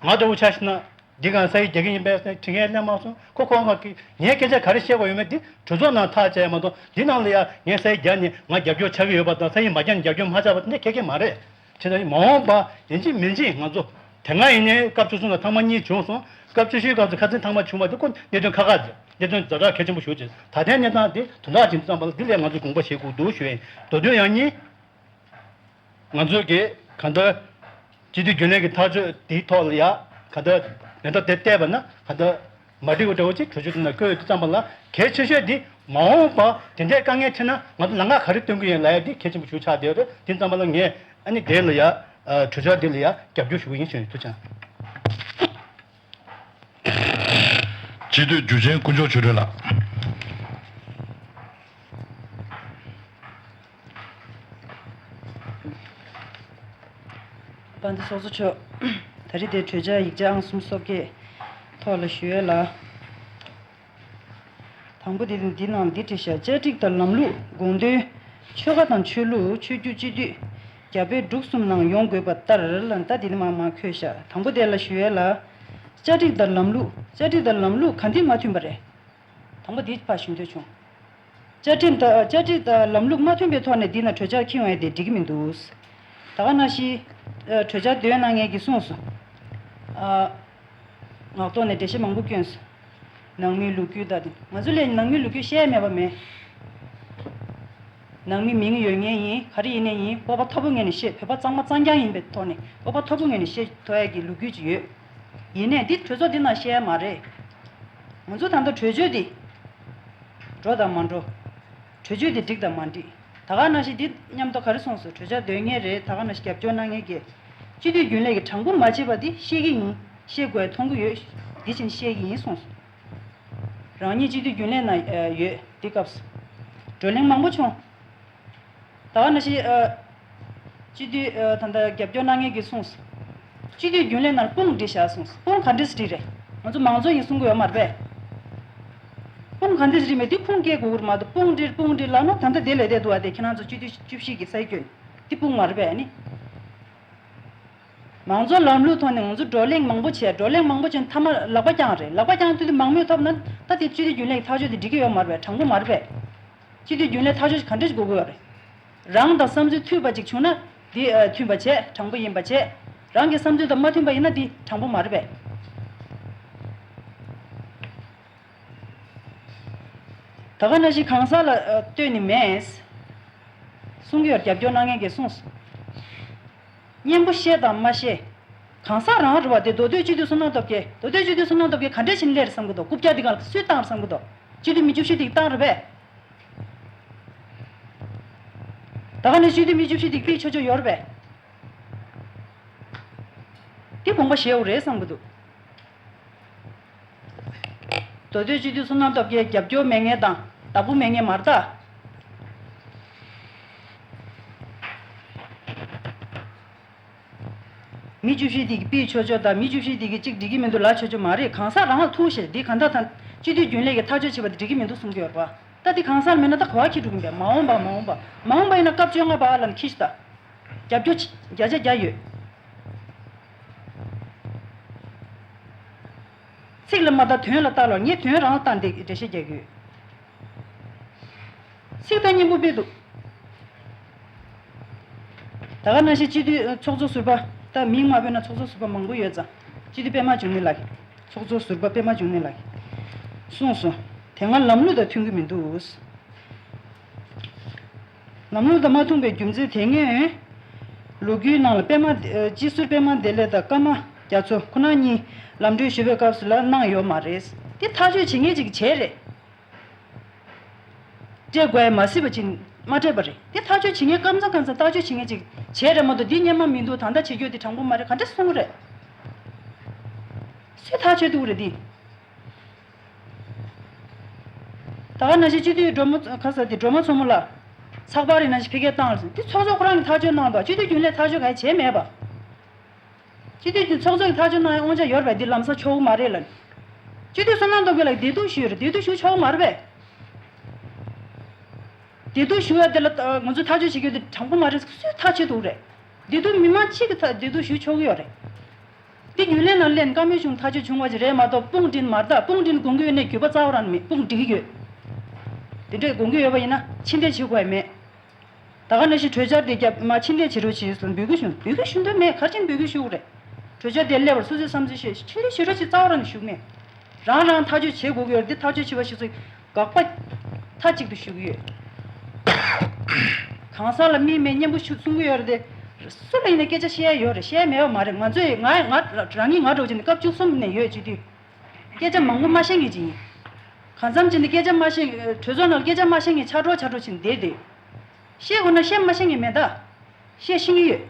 ང་འདྲ་བོ་ཆ་བཞག་ན། འདི་གང་ས་ཡིག་རྒྱག་གི་ཡིན་པས་ཟེར་དྲི་ངན་སླེབས་མ་སོང་། ཁོ་ཁོ་ང་གི་ངས་སྐད་ཆ་ག་རེ་བཤད་དགོས་ཡོད་མེད་འདི་གྲོས་ཚོགས་ནང་ཐག་བཅད་ཡ་མ་གཏོགས། འདི་ནང་ལ་ཡ་ངས་ས་ཡིག་རྒྱག་ནས་ང་རྒྱབ་སྐྱོར་ཆགས་ཀྱི་ཡོད་པ་དང་། ས་ཡིག་མ་རྒྱག་ནས་རྒྱབ་སྐྱོར་མ་ཆགས་པ་དེ་འདྲ་གལ་ཆེ་མ་རེད། བྱས་ཙང་མ་འོངས་པ་ཡིན་གཅིག་མིན་གཅིག་ང་ཚོ། དེ་སྔ་ཡིན་ནའི་སྐབས་བཅུ་གསུམ་ལ་ཐེངས་མ་གཉིས་བྱུང་སོང་། སྐབས་བཅུ་བཞིའི་སྐབས་སུ་ཁ་སང་ཐེངས་མ་བྱུང་བ་དེ་ཁོ་གནད་དོན་ཁག་ཁག་རེད། གནད་དོན་ཛ་དྲག་གལ་ཆེན་པོ་ཞེ་པོ་ཅིག་ད་ལྟའི་གནས་སྟངས་དེ་དོན་དག་ཇི་འདྲ་ཙམ་པ་ལ་འདི་ལས་ང་ཚོས་དགོངས་པ་བཞེས་དགོས་འདུག་ཞུ་ཡིན། མདོ་དོན་ཡང་ནི། ང་ཚོས་ཀྱི་གང་ལྟར་སྤྱི་འཐུས་རྒྱུན་ལས་ཀྱི་ཐག་གཅོད་དེའི་ཐོག་ལ་ཡ་གང་ལྟར་མེ་མདའ་དེ་གཏད་པ་ན་གང་ལྟར་མ་འགྲིག་པ་འདྲ་བོ་ཅིག་གྲོས་ཆོད་དེ་ནང་བཀོད་ཡོད་དུས་ཙམ་པ་ལ། གལ་ཆེ་ཤོས་དེ་མ་འོངས་པ་དེ་འདྲའི་དཀའ་ངལ་འཕྲད་ན་ང་ཚོ་ལམ་ཁ་ག་རེ་སྟོན་གྱི་ཡིན་ལབ་ཡ་དེ་གལ་ཆེན་པོ་ཞིག་ཆགས་བསྡད་ཡོད་རེད། དེ་ཙམ་པ་ལ་ངས་ཨ་ནི་དེ་ལ་ཡ་གྲོས་འཆར་དེ་ལ་ཡ་རྒྱབ་སྐྱོར་ཞུ་གི་ཡིན་ཞུ་ཡིན། ཐུགས་རྗེ་ཆེ། སྤྱི་འཐུས་འཇུ་ཆེན་དཀོན་མཆོག་ཆོས་སྒྲོན་ལགས། དཔལ་ལྡན་ཚོགས་གཙོ་མཆོག་ད་རེས་དེ་གྲོས་འཆར་ཡིག་ཆ་ཨང་གསུམ་སོ་བརྒྱད་ཐོག་ལ་ཞུ་ཡས་ལ། དང་པོ་དེ་འདི་ནང་འདི་བྲིས་ཤག་བཅའ་སྒྲིག་དང་ལམ་ལུགས། དགོངས་དོན། ཆོལ་ཁ་དང་ཆོས་ལུགས། ཆོས་བརྒྱུད་སྤྱི་འཐུས། རྒྱ་བོད་འབྲུག་གསུམ་ནང་ཡོང་དགོས་པ་ལྟར་ལ། ད་འདི་ནི་མ་མ་འཁོད་ཤག་དང་པོ་དེ་ལ་ཞུ་ཡས་ལ། བཅའ་སྒྲིག་དང་ལམ་ལུགས། བཅའ་སྒྲིག་དང་ལམ་ལུགས་ག་འདི་མ་མཐུན་པ་རེད། དང་པོ་འདི་ཕར་ཞུ་འདོད་བྱུང་། བཅའ་ཁྲིམས་དང་བཅའ་སྒྲིག་དང་ལམ་ལུགས་མ་མཐུན་པའི་ཐོག་ནས་འདི་ན་གྲོས་འཆར་འཁྱེར་ཡོང་ཡ་དེ་འགྲིག་གི་མི་འདུག་ད་ག་ནང་བཞིན་གྲོས་འཆར་འདོན་གནང་མཁན་གྱིས་གསུངས་སོང་། ངག་ཐོག་ནས་འགྲེལ་བཤད་མང་པོ་བསྐྱོན་སོང་། ནང་མིའི་ལོ་རྒྱུས་དང་དེ། ང་ཚོ་ལ་ནང་མིའི་ལོ་རྒྱུས་བཤད་ཡ་མེད་པ་མེད། ནང་མི་མིང་ཡོད་མཁན་ཡིན། ག་རེ་ཡིན་ནའི་ཡིན། སྤོབས་པ་མཐོ་པོ་ངེས་ནས་བཤད། བོད་པ་གཙང་མ་གཙང་རྐྱང་ཡིན་པའི་ཐོག་ནས་སྤོབས་པ་མཐོ་པོ་ངེས་ནས་བཤད་ཐུབ་ཡ་གི་ལོ་རྒྱུས་ཅིག་ཡོད། ཡིན་ནའི་འདི་གྲོས་ཚོགས་འདི་ནང་བཤད་ཡ་མ་རེད། ང་ཚོ་ད་ལྟ་གྲོས་ཆོད་འདི་འགྲོ་དང་མ་འགྲོ། གྲོས་ཆོད་འདི་འགྲིག་དང་མ་འགྲིག་ད་ག་ནང་བཞིན་འདི་མཉམ་དུ་ག་རེ་གསུངས་སོང་། གྲོས་འཆར་འདོན་མཁན་རེད། ད་ག་ནང་བཞིན་རྒྱབ་སྐྱོར་གནང་མཁན་གྱིས་སྤྱི་འཐུས་རྒྱུན་ལས་ཀྱི་དྲང་པོ་མ་བྱས་པ་འདི་བཤད་ཀྱི་ཡིན། བཤད་དགོས་མཐོང་གི་ཡོད། འདི་བཞིན་བཤད་ཀྱི་ཡིན་གསུངས་སོང་། རང་ཉིད་སྤྱི་འཐུས་རྒྱུན་ལས་ནང་ཡོད་འདི་སྐབས་སུ། བགྲོ་གླེང་མང་པོ་བྱུང་། ད་ག་ནང་བཞིན་ཨ། སྤྱི་འཐུས་ཨ། ད་ལྟ་རྒྱབ་སྐྱོར་གནང་མཁན་གྱིས་གསུངས། སྤྱི་འཐུས་རྒྱུན་ལས་ནང་དཔུང་བསྒྲིགས་བཞག་གསུངས། དཔུང་ག་འདྲས་བསྒྲིགས་རེད། ང་ཚོ་མང་གཙོ་ཡིན་གསུང་གི་ཡོད་མ་རེད་པས། དཔུང་ག་འདྲས་བསྒྲིགས་མེད་དེ་ཁུངས་སྐྱེལ་དགོས་ཀྱི་རེད་མ་གཏོགས། དཔུང་བསྒྲིགས་དཔུང་བསྒྲིགས་ལབ་ན་ད་ལྟ་དེ་ལས་བསྡད་འདུག་བ། དེ་ཁྱེད་རང་ཚོ་སྤྱི་འཐུས་བཅུ་བཞི་གི་ས་ཡིག་སྐྱོན་དེ་དཔུང་མ་རེད་པས་ནི། མང་གཙོ་ལམ་ལུགས་ཐོག་ནས་ང་ཚོ་བགྲོ་གླེང་མང་པོ་བྱས། བགྲོ་གླེང་མང་པོ་བྱས་མཐའ་མ་ལག་པ་བརྐྱངས་རེད། ལག་པ་བརྐྱངས་དུས་དེ་མང་མོས་ཐོབ་ན་ད་དེ་སྤྱི་འཐུས་རྒྱུན་ལས་ཀྱི་ཐག་གཅོད་དེ་འགྲིག་གི་ཡོད་མ་རེད་པས། དྲང་པོ་མ་རེད་པས། སྤྱི་འཐུས་རྒྱུན་ལས་ཐག་གཅོད་ག་འདྲས་ཞིག་དགོས་ཀྱི་ཡོད་རེད། རང་དང་བསམ་ཚུལ་མཐུན་པ་ཅིག་བྱུང་ན་དེ་ཨ། མཐུན་པ་བྱས། དྲང་པོ་ཡིན་པ་བྱས། རང་གི་བསམ་ཚུལ་དང་མ་མཐུན་པ་ཡིན་ན་དེ་དྲང་པོ་མ་རེད་པས། ད་ག་ནང་བཞིན་གང་ཟག་ལ་ཨ། ལྟོས་ནི་མེད། གསུང་གི་ཡོད། རྒྱབ་སྐྱོར་གནང་མཁན་གྱིས་གསུངས་སོང་། སྙན་པོ་བཤད་དང་མ་བཤད། གང་ཟག་རང་རེད་བ། དེ་མདོ་སྟོད་སྤྱི་འཐུས་བསོད་ནམས་སྟོབས་རྒྱལ། མདོ་སྟོད་སྤྱི་འཐུས་བསོད་ནམས་སྟོབས་རྒྱལ་ག་འདྲས་བྱས་ནས་སླེབས་རེད་བསམ་གྱི་འདུག་རྐུབ་བཀྱག་འདི་གང་སུས་བཏང་རེད་བསམ་གྱི་འདུག་སྤྱི་འཐུས་མི་བཅུ་བཞི་འདི་བཏང་རེད་པས། ད་ག་ནས་སྤྱི་འཐུས་མི་བཅུ་བཞི་འདི་ཕུད་ཆོག་ཆོག་ཡོད་རེད་པས། འདི་དགོངས་པ་བཞེས་དགོས་རེད་བསམ་གྱི་འདུག་མདོ་སྟོད་སྤྱི་འཐུས་བསོད་ནམས་སྟོབས་རྒྱལ་རྒྱབ་སྐྱོར་མེད་མཁན་དང་བདག་པོ་མེད་མཁན་མ་རེད་ད། མི་བཅུ་བཞི་དེ་གིས་ཕུད་ཆོག་ཆོག་དང་། མི་བཅུ་བཞི་དེ་གིས་གཅིག་འགྲིག་གི་མི་འདུག་ལབ་ཆོག་ཆོག་མ་རེད། གང་ཟག་རང་ལ་ཐུག་བྱས། འདི་གང་ལྟར་ད་སྤྱི་འཐུས་རྒྱུན་ལས་ཀྱིས་ཐག་གཅོད་བྱས་པ་དེ་འགྲིག་གི་མི་འདུག་གསུང་གི་ཡོད་རེད་པ། ད་འདི་གང་ཟག་ལ་མེད་ན་ད་ག་པར་འཁྱེར་འགྲོ་གི་ཡིན་པས། མ་འོངས་པ་མ་འོངས་པ་མ་འོངས་པ་ཡིན་ན་སྐབས་བཅོ་ལྔ་པ་ལ་འཁྱེར་ཤོག་ད། རྒྱབ་སྐྱོར་བརྒྱ་ཆ་བརྒྱ་ཡོད། ཚིག་ལ་མ་བལྟ་དོན་ལ་བལྟ་ལོ། ངས་དོན་རང་ལ་བལྟ་འདི་འགྲེལ་བཤད་རྒྱག་གི་ཡོད། ཚིག་ད་སྙན་པོ་དཔེ་འདུག་ད་ག་ནང་བཞིན་སྤྱི་འཐུས་ཚོགས་གཙོ་ཟུར་པ། ད་མིང་མ་བོས་ན་ཚོགས་གཙོ་ཟུར་པ་མང་པོ་ཡོད་ཙང་། སྤྱི་འཐུས་པད་མ་འབྱུང་གནས་ལགས། ཚོགས་གཙོ་ཟུར་པ་པད་མ་འབྱུང་གནས་ལགས་གསུངས་སོང་། དེ་སྔ་ལམ་ལུགས་དང་མཐུན་གྱི་མི་འདུག་ལམ་ལུགས་དང་མ་མཐུན་པའི་རྒྱུ་མཚན་དེ་སྔོན་ལོ་རྒྱུས་ནང་ལ་པད་མ། སྤྱི་ཟུར་པད་མ་བདེ་ལེགས་དང་ཀརྨ་རྒྱ་མཚོ་ཁོ་རང་གཉིས་ལམ་གྲོན་ཞུ་བའི་སྐབས་སུ་ལ་གནང་ཡོད་མ་རེད། དེ་ཐག་གཅོད་བྱེད་མཁན་ཅིག་བྱས་རེད། སྤྲད་དགོས་ཡ་མ་སྲིད་པ་ཅིག་མ་སྤྲད་པ་རེད། དེ་ཐག་གཅོད་བྱེད་མཁན་ཀམ་ཚང་ཀམ་ཚང་ཐག་གཅོད་བྱེད་མཁན་ཅིག་བྱས་རེད་མ་གཏོགས། འདི་སྔོན་མ་མི་འདུག་ད་ལྟ་བྱེད་རྒྱུ་དེ་དྲང་པོ་མ་རེད། ག་འདྲ་གསུང་གི་རེད། སུས་ཐག་གཅོད་ཐུབ་ཀྱི་རེད་འདི། ད་ག་ནང་བཞིན་སྤྱི་འཐུས་སྒྲོལ་མ། ཁ་ས་དེ་སྒྲོལ་མ་མཚོ་མོ་ལགས་ཚགས་པར་རེ་ནང་བཞིན་ཕ་གིར་བཏང་ཟེར། དེ་ཚོགས་གཙོ་ཁོ་རང་གིས་ཐག་གཅོད་གནང་དང་། སྤྱི་འཐུས་རྒྱུན་ལས་ཐག་གཅོད་གང་ཡང་བྱས་མེད་པ། སྤྱི་འཐུས་ཀྱི་ཚོགས་གཙོ་གིས་ཐག་གཅོད་གནང་ཡའི་དབང་ཆ་ཡོད་རེད་པས། འདི་ལམ་སང་ཆོག་གི་མ་རེད་ལབ་ནས། སྤྱི་འཐུས་བསོད་ནམས་སྟོབས་རྒྱལ་ལགས་བདེ་སྡུག་ཞུས་རེད། བདེ་སྡུག་ཞུ་ཆོག་གི་མ་རེད་པས། བདེ་སྡུག་ཞུ་ཡ་དེ་ལ་ང་ཚོས་ཐག་གཅོད་བྱེད་རྒྱུ་དེ་དྲང་པོ་མ་རེད། སུས་ཐག་གཅོད་ཐུབ་རེད། བདེ་སྡུག་མི་མང་གཅིག་གིས་ཐག་བདེ་སྡུག་ཞུ་ཆོག་གི་ཡོད་རེད། འདི་རྒྱུན་ལས་ནང་སླེབས་ནས་བཀའ་མོལ་བྱུང་། ཐག་གཅོད་བྱུང་བ་ཞིག་རེད་མ་གཏོགས། དཔུང་སྒྲིག་མ་རེད། ད་དཔུང་སྒྲིག་དགོངས་ཀྱི་ཡོད་ནའི་རྒྱུད་པ་རྩ་བ་རང་ནས་མེད། དཔུང་སྒྲིག་གི་ཡོད། དེ་འདྲས་དགོངས་ཀྱི་ཡོད་པ་ཡིན་ན་ཕྱིར་འཐེན་བྱེད་དགོས་ཡ་མེད། ད་ག་ནང་བཞིན་གྲོས་འཆར་དེ་རྒྱབ་མ་ཕྱིར་འཐེན་བྱེད་རོགས་བྱེད་ཟེར་འབོད་སྐུལ་ཞུ། འབོད་སྐུལ་ཞུ་འདོད་མེད། ག་རེ་བྱས་ནས་འབོད་སྐུལ་ཞུ་དགོས་རེད། གྲོས་འཆར་དེ་སླེབས་པར་སོ་སོའི་བསམ་ཚུལ་བཤད། ཕྱིར་འཐེན་ཞུ་རོགས་བྱེད། རྩ་བ་རང་ནས་ཞུ་གི་མེད། རང་རང་ཐག་གཅོད་བྱེད་དགོས་ཀྱི་ཡོད་རེད། འདི་ཐག་གཅོད་བྱེད་པ་ཞིག་ཚོ་དགག་པ་མཐའ་གཅིག་ཏུ་ཞུ་གི་ཡོད། གང་ཟག་ལ་མིས་མེད་སྙན་པོ་ཞུ་གསུང་གི་ཡོད་རེད་དེ། སུ་ལ་ཡིན་ན་སྐད་ཆ་བཤད་ཡ་ཡོད་རེད། བཤད་ཡ་མེད་པ་མ་རེད། ང་ཚོས་ང་ང་རང་ཉིད་ང་འདྲ་བོ་བྱས་ནས་སྐབས་བཅུ་གསུམ་ནས་ཡོད་བྱེད་དུས། སྐད་ཆ་མང་པོ་མ་བཤད་མཁན་ཅིག་ཡིན། གང་འཚམ་བྱས་ནས་སྐད་ཆ་མ་བཤད། གྲོས་ཚོགས་ནང་ལ་སྐད་ཆ་མ་བཤད་མཁན་ཆགས་འགྲོ་ཆགས་འགྲོ་བྱས་ནས་བསྡད་དུས། བཤད་དགོས་ན་བཤད། མ་བཤད་མཁན་མེད་ད། བཤད་ཤེས་ཀྱི་ཡོད།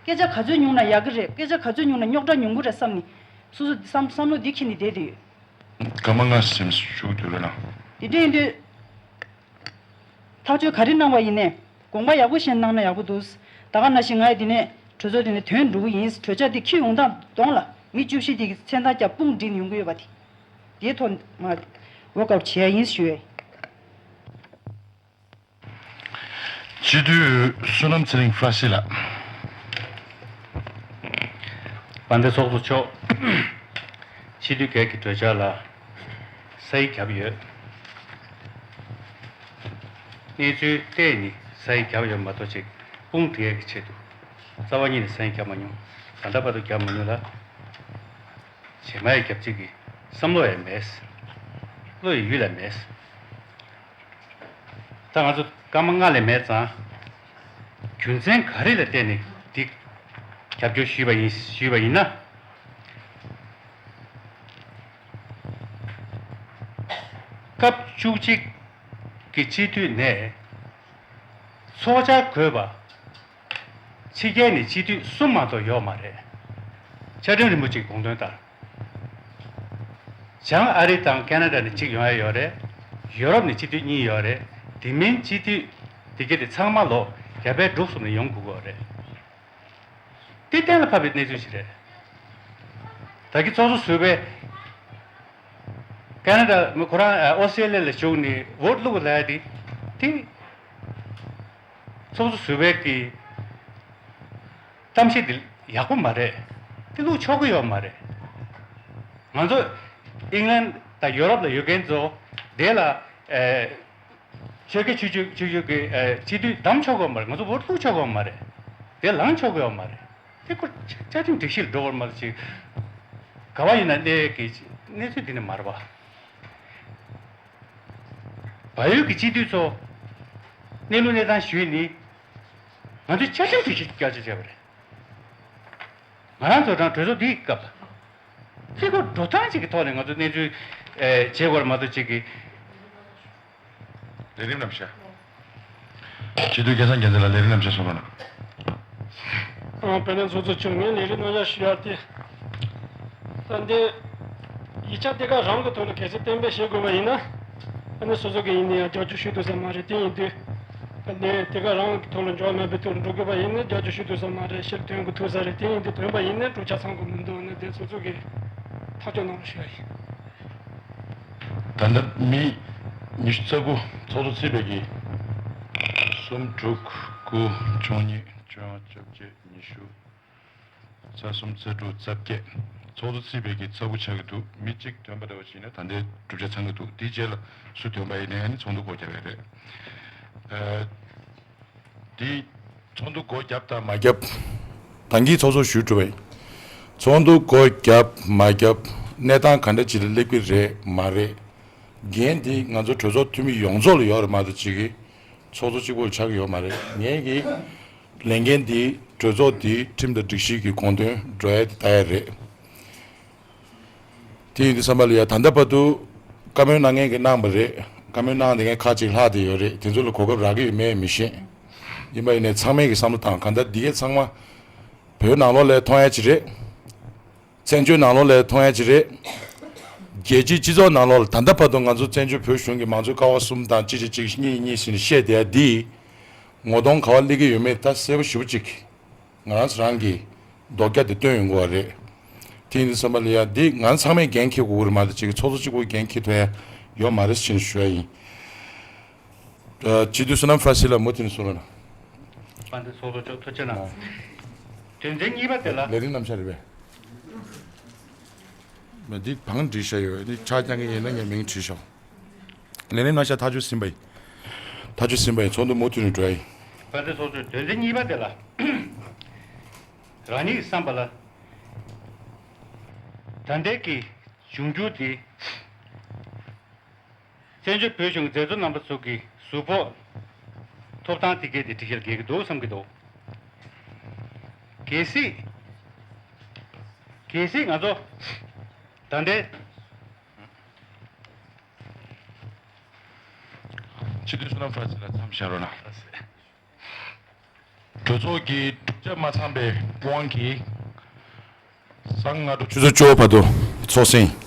སྐད་ཆ་ག་ཚོད་ཉུང་ན་ཡག་གི་རེད། སྐད་ཆ་ག་ཚོད་ཉུང་ན་རྙོག་དྲ་ཉུང་གི་རེད་བསམ་ནས། སོ་སོ་བསམ་བསམ་བློ་འདི་འཁྱེར་ནས་བསྡད་དུས། སྐར་མ་ལྔ་ཙམ་ཞུ་རྒྱུ་རེད་ལ། དེ་འདྲ་ཡིན་དུས། ཐག་གཅོད་ག་རེ་གནང་བ་ཡིན་ནའི་དགོངས་པ་ཡག་པོ་བཞེས་གནང་ན་ཡག་པོ་འདུག་ད་ག་ནང་བཞིན་ང་ཡི་འདི་ནས་གྲོས་ཚོགས་འདི་ནས་ཐོན་འགྲོ་གི་ཡིན། གྲོས་འཆར་འདི་འཁྱེར་ཡོང་སྟངས་གདོང་ལ་མི་བཅུ་བཞི་དེ་གི་མཚན་རྟགས་བརྒྱབ་དཔུང་སྒྲིག་ཡོང་གི་ཡོད་པ་དེ། དེའི་ཐོག་ང་ཝོག་ཨའུཊ་བྱེད་ཡ་ཡིན་ཞུ་ཡ་ཡིན། སྤྱི་འཐུས་བསོད་ནམས་ཚེ་རིང་ཧྥ་ཤི་ལགས། དཔལ་ལྡན་ཚོགས་གཙོ་མཆོག་སྤྱི་འཐུས་སྒེར་གྱི་གྲོས་འཆར་ལ་ས་ཡིག་བརྒྱབ་ཡོད། གནས་ཚུལ་བལྟས་ནས་ས་ཡིག་བརྒྱབ་ཡོད་མ་གཏོགས། ཅིག་དཔུང་སྒྲིག་ཡས་ཀྱི་ཆེད་དུ་རྩ་བ་ཉིད་ནས་ས་ཡིག་བརྒྱབ་མ་མྱོང་། ད་ལྟ་བར་དུ་བརྒྱབ་མ་མྱོང་ལ། རྗེས་མ་ཡི་རྒྱབ་ཅིག་གི་བསམ་བློ་ཡང་མེད། བློ་ཡི་ཡུལ་ལ་མེད། ད་ང་ཚོ་སྐར་མ་ལྔ་ལས་མེད་ཙང་། རྒྱུ་མཚན་ག་རེ་ལ་བརྟེན་ནས་འདི་རྒྱབ་སྐྱོར་ཞུས་པ་ཡིན་ཞུས་པ་ཡིན་ན། སྐབས་བཅུ་གཅིག་གི་སྤྱི་འཐུས་ནས་ཚོགས་བཅར་དགོས་པ། ཕྱི་རྒྱལ་ནས་སྤྱི་འཐུས་གསུམ་མ་གཏོགས་ཡོད་མ་རེད། བཅའ་ཁྲིམས་རིན་པོ་ཆེའི་དགོངས་དོན་ལྟར། བྱང་ཨ་རི་དང་ཁེ་ན་ཌ་ནས་གཅིག་ཡོང་ཡ་ཡོད་རེད། ཡུ་རོབ་ནས་སྤྱི་འཐུས་གཉིས་ཡོད་རེད། དེ་མིན་སྤྱི་འཐུས་དེ་གྱད་དེ་ཚང་མ་ལོ་རྒྱ་བལ་འབྲུག་གསུམ་ནས་ཡོང་དགོས་ཀྱི་ཡོད་རེད། དེ་གཏན་ལ་ཕབ་པའི་གནས་ཚུལ་ཞིག་རེད། ད་གི་ཚོགས་གཙོ་ཟུར་པས་ཁེ་ན་ཌ་མི་ཁོ་རང་ཨོ་སི་ཀྲི་ལི་ཡ་ལ་བཞུགས་ནས་ཝོ་ཊི་བླུགས་ལབ་ཡ་དེ། དེ་ཚོགས་གཙོ་ཟུར་པའི་གི་གཏམ་བཤད་དེ་ཡག་པོ་མ་རེད། དེ་བླུགས་ཆོག་གི་ཡོད་མ་རེད། ང་ཚོ་ཨིང་ལན་དང་ཡུ་རོབ་ལ་ཡོད་མཁན་ཚོ་དེ་ལ་ཨེ། ཆོལ་ཁའི་ཆོས་བརྒྱུད་ཆོས་བརྒྱུད་ཀྱི་ཨེ་སྤྱི་འཐུས་བདམས་ཆོག་གི་ཡོད་མ་རེད། ང་ཚོ་ཝོ་ཊི་བླུགས་ཆོག་གི་ཡོད་མ་རེད། དེ་ལངས་ཆོག་གི་ཡོད་མ་རེད། དེ་ཁོ་བཅའ་ཁྲིམས་སྒྲིག་གཞི་ལ་འགྲོ་བར་མ་གཏོགས་ཅིག་ག་བ་ཡིན་ན་གནས་ཀྱི་གནས་ཚུལ་འདི་ནི་མ་རེད་པ། བལ་ཡུལ་གྱི་སྤྱི་འཐུས་ཚོ་གནས་ལུགས་གནས་སྟངས་ཞུས་ནི། ང་ཚོས་བཅའ་ཁྲིམས་སྒྲིག་གཞི་བསྐྱར་བཅོས་བྱས་པ་རེད། ང་རང་ཚོ་རང་གྲོས་ཚོགས་འདིའི་སྐབས་ལ། ཚིག་གོ་འགྲོ་སྟངས་ཅིག་གི་ཐོག་ནས་ང་ཚོ་གནས་ཚུལ་ཨེ་བྱེད་དགོས་རེད་མ་གཏོགས་ཅིག་གི། ལས་རིམ་རྣམ་གཞག་སྤྱི་འཐུས་སྐལ་བཟང་རྒྱལ་མཚན་ལགས་ལས་རིམ་རྣམ་གཞག་གསུང་རོགས་གནང་། ཨང་། དཔལ་ལྡན་ཚོགས་གཙོ་མཆོག་ངས་ལས་རིམ་རྣམ་གཞག་ཞུ་ཡ་དེ། ད་འདི་ཡིག་ཆ་དེ་ག་རང་གི་ཐོག་ལ་གལ་སྲིད་གཏན་འབེབས་བྱེད་དགོས་པ་ཡིན་ན། ཨ་ནི་སོ་སོ་གི་ཡིན་ནའི་ཡང་རྒྱབ་སྐྱོར་ཞུ་ཐུབ་ས་མ་རེད། དེ་ཡིན་དུས། ད་འདི་དེ་ག་རང་གི་ཐོག་ལ་འགྱུར་བ་མེད་པའི་ཐོག་ལ་འགྲོ་དགོས་པ་ཡིན་ན་རྒྱབ་སྐྱོར་ཞུ་ཐུབ་ས་མ་རེད། ཕྱིར་ཐོན་དགོས་ཐུག་ས་རེད། དེ་ཡིན་དུས་ཐོན་པ་ཡིན་ན་འགྲོ་ཆ་ཚང་དགོས་མི་འདུག་ཨ་ནི་དེ་སོ་སོ་གི་ཐག་གཅོད་གནང་རོགས་ཞུ་ཡ་ཡིན། ད་ལྟ་མི་ཉི་ཤུ་རྩ་དགུ། ཚོགས་གཙོ་ཚུད་པའི་གི་གསུམ། དྲུག་དགུ། བཅུ་གཉིས། བཅོ་ལྔ། བཅོ་བརྒྱད། ཉི་ཤུ། རྩ་གསུམ། རྩ་དྲུག། རྩ་བརྒྱད། ཚོགས་གཙོ་ཚུད་པའི་གི་རྩ་དགུ་ཆགས་ཀྱི་འདུག་མི་གཅིག་ཐོན་པ་འདྲ་བ་ཞིག་ཡིན་ན་ད་ལྟའི་གྲུབ་ཆ་ཚང་གི་འདུག་དེའི་རྗེས་ལ་སུ་ཐོན་པ་ཡིན་ནའི་ཚོགས་འདུ་སྒོ་བརྒྱབ་ཡ་རེད། ཨ། དེ་ ཚོགས་འདུ་སྒོ་བརྒྱབ་དང་མ་བརྒྱབ། ད་གིན་ཚོགས་གཙོ་ཞུས་གྲུབ་པས། ཚོགས་འདུ་སྒོ་བརྒྱབ་མ་བརྒྱབ་གནས་སྟངས་ག་འདྲ་ཅིག་ལ་སླེབས་ཀྱི་རེད་མ་རེད། འགན་འདི་ང་ཚོ་གྲོས་ཚོགས་འཐུས་མི་ཡོངས་རྫོགས་ལ་ཡོད་རེད་མ་གཏོགས་གཅིག་གིས་ཚོགས་གཙོ་གཅིག་པོ་ལ་ཆགས་ཀྱི་ཡོད་མ་རེད། ངས་ཀྱི་ལས་འགན་འདི་གྲོས་ཚོགས་འདི་ཁྲིམས་དང་སྒྲིག་གཞི་གི་དགོངས་དོན་འགྲོ་ཡ་དེ་ལྟ་ཡ་རེད། དེ་ཡིན་དུས་ཙམ་པ་ལ་ཡ་ད་ལྟ་བར་དུ་བཀའ་མོལ་གནང་མཁན་གྱིས་གནང་བ་རེད། བཀའ་མོལ་གནང་བསྡད་མཁན་ཁག་ཅིག་ལྷག་བསྡད་ཡོད་རེད། དེ་ཚོ་ལ་གོ་སྐབས་རག་གི་ཡོད་མེད་མི་ཤེས། ཡིན་པ་ཡིན་ནའི་ཚང་མས་ཀྱི་བསམ་བློ་བཏང་གང་ལྟར་འདི་གའི་ཚང་མ་བོད་ནང་ལོགས་ལ་མཐོང་ཡ་ཅིག་རེད། བཙན་བྱོལ་ནང་ལོགས་ལ་མཐོང་ཡ་ཅིག་རེད། རྒྱལ་སྤྱིའི་སྤྱི་ཚོགས་ནང་ལོགས་ལ་ད་ལྟ་བར་དུ་ང་ཚོ་བཙན་བྱོལ་བོད་གཞུང་གི་མང་གཙོའི་ཀ་བ་གསུམ་དང་གཅིག་གཅིག་གཅིག་གཉིས་གཉིས་ཟེར་ནས་བཤད་བསྡད་ཡ་འདི་ངོ་གདོང་ག་བ་སླེབས་ཀྱི་ཡོད་མེད་ད་གསལ་པོ་ཞེ་པོ་ཅིག་ང་རང་ཚོ་རང་གིས་རྡོག་རྒྱ་དེ་སྟོན་ཡོང་གི་ཡོད་རེད། དེ་ཡིན་དུས་ཙམ་པ་ལ་ཡ་འདི་ང་ཚང་མས་འགན་འཁྱེར་དགོས་ཀྱི་རེད་མ་གཏོགས་གཅིག་གིས་ཚོགས་གཙོ་གཅིག་པོས་འགན་འཁྱེར་ཐུབ་ཡ་ཡོད་མ་རེད་ཟེར་ནས་ཞུ་ཡ་ཡིན། སྤྱི་འཐུས་བསོད་ནམས་ཧྥ་རན་སི་ལགས་མུ་མཐུད་ནས་གསུང་རོགས་གནང་། དཔལ་ལྡན་ཚོགས་གཙོ་མཆོག་ཐུགས་རྗེ་གནང་། དོན་ཚན་གཉིས་པ་དེ་ལ། ལས་རིམ་རྣམ་གཞག་རེད་པས། མ་འདི་བང་བྲིས་བཞག་ཡོད། འདི་ཆ་རྐྱང་གི་ཡིན་ན་ངས་མིང་བྲིས་ཤོག་ལས་རིམ་རྣམ་གཞག་ཐག་གཅོད་ཟིན་པ་ཡིན། ཐག་གཅོད་ཟིན་པ་ཡིན། ཚོགས་འདུ་མུ་མཐུད་ནས་འགྲོ་ཡ་ཡིན། དཔལ་ལྡན་ཚོགས་གཙོས་དོན་ཚན་གཉིས་པ་དེ་ལ། རང་ཉིད་ཀྱི་བསམ་པ་ལ། ད་ལྟའི་གི་འབྱུང་འགྱུར་འདི། བཙན་བྱོལ་བོད་གཞུང་མཛད་གཙོ་རྣམ་པ་ཚོ་གི་གཟུགས་ཕོག་ཐོབ་ཐང་དེ་གའི་དེ་སྒྲིག་གཞི་ལ་འགལ་གྱི་འདུག་བསམ་གྱི་འདུག་གལ་སྲིད། གལ་སྲིད་ང་ཚོ་ད་ལྟའི་སྤྱི་འཐུས་བསོད་ནམས་ཧྥ་རན་སི་ལགས་མཚམས་བཞག་རོགས་གནང་། གྲོས་ཚོགས་ཀྱི་གྲུབ་ཆ་མ་ཚང་པའི་དབང་གིས་གཟའ་སྔ་དྲོ་ཆུ་ཚོད་བཅུ་བར་དུ་ཚོགས་ཟིན།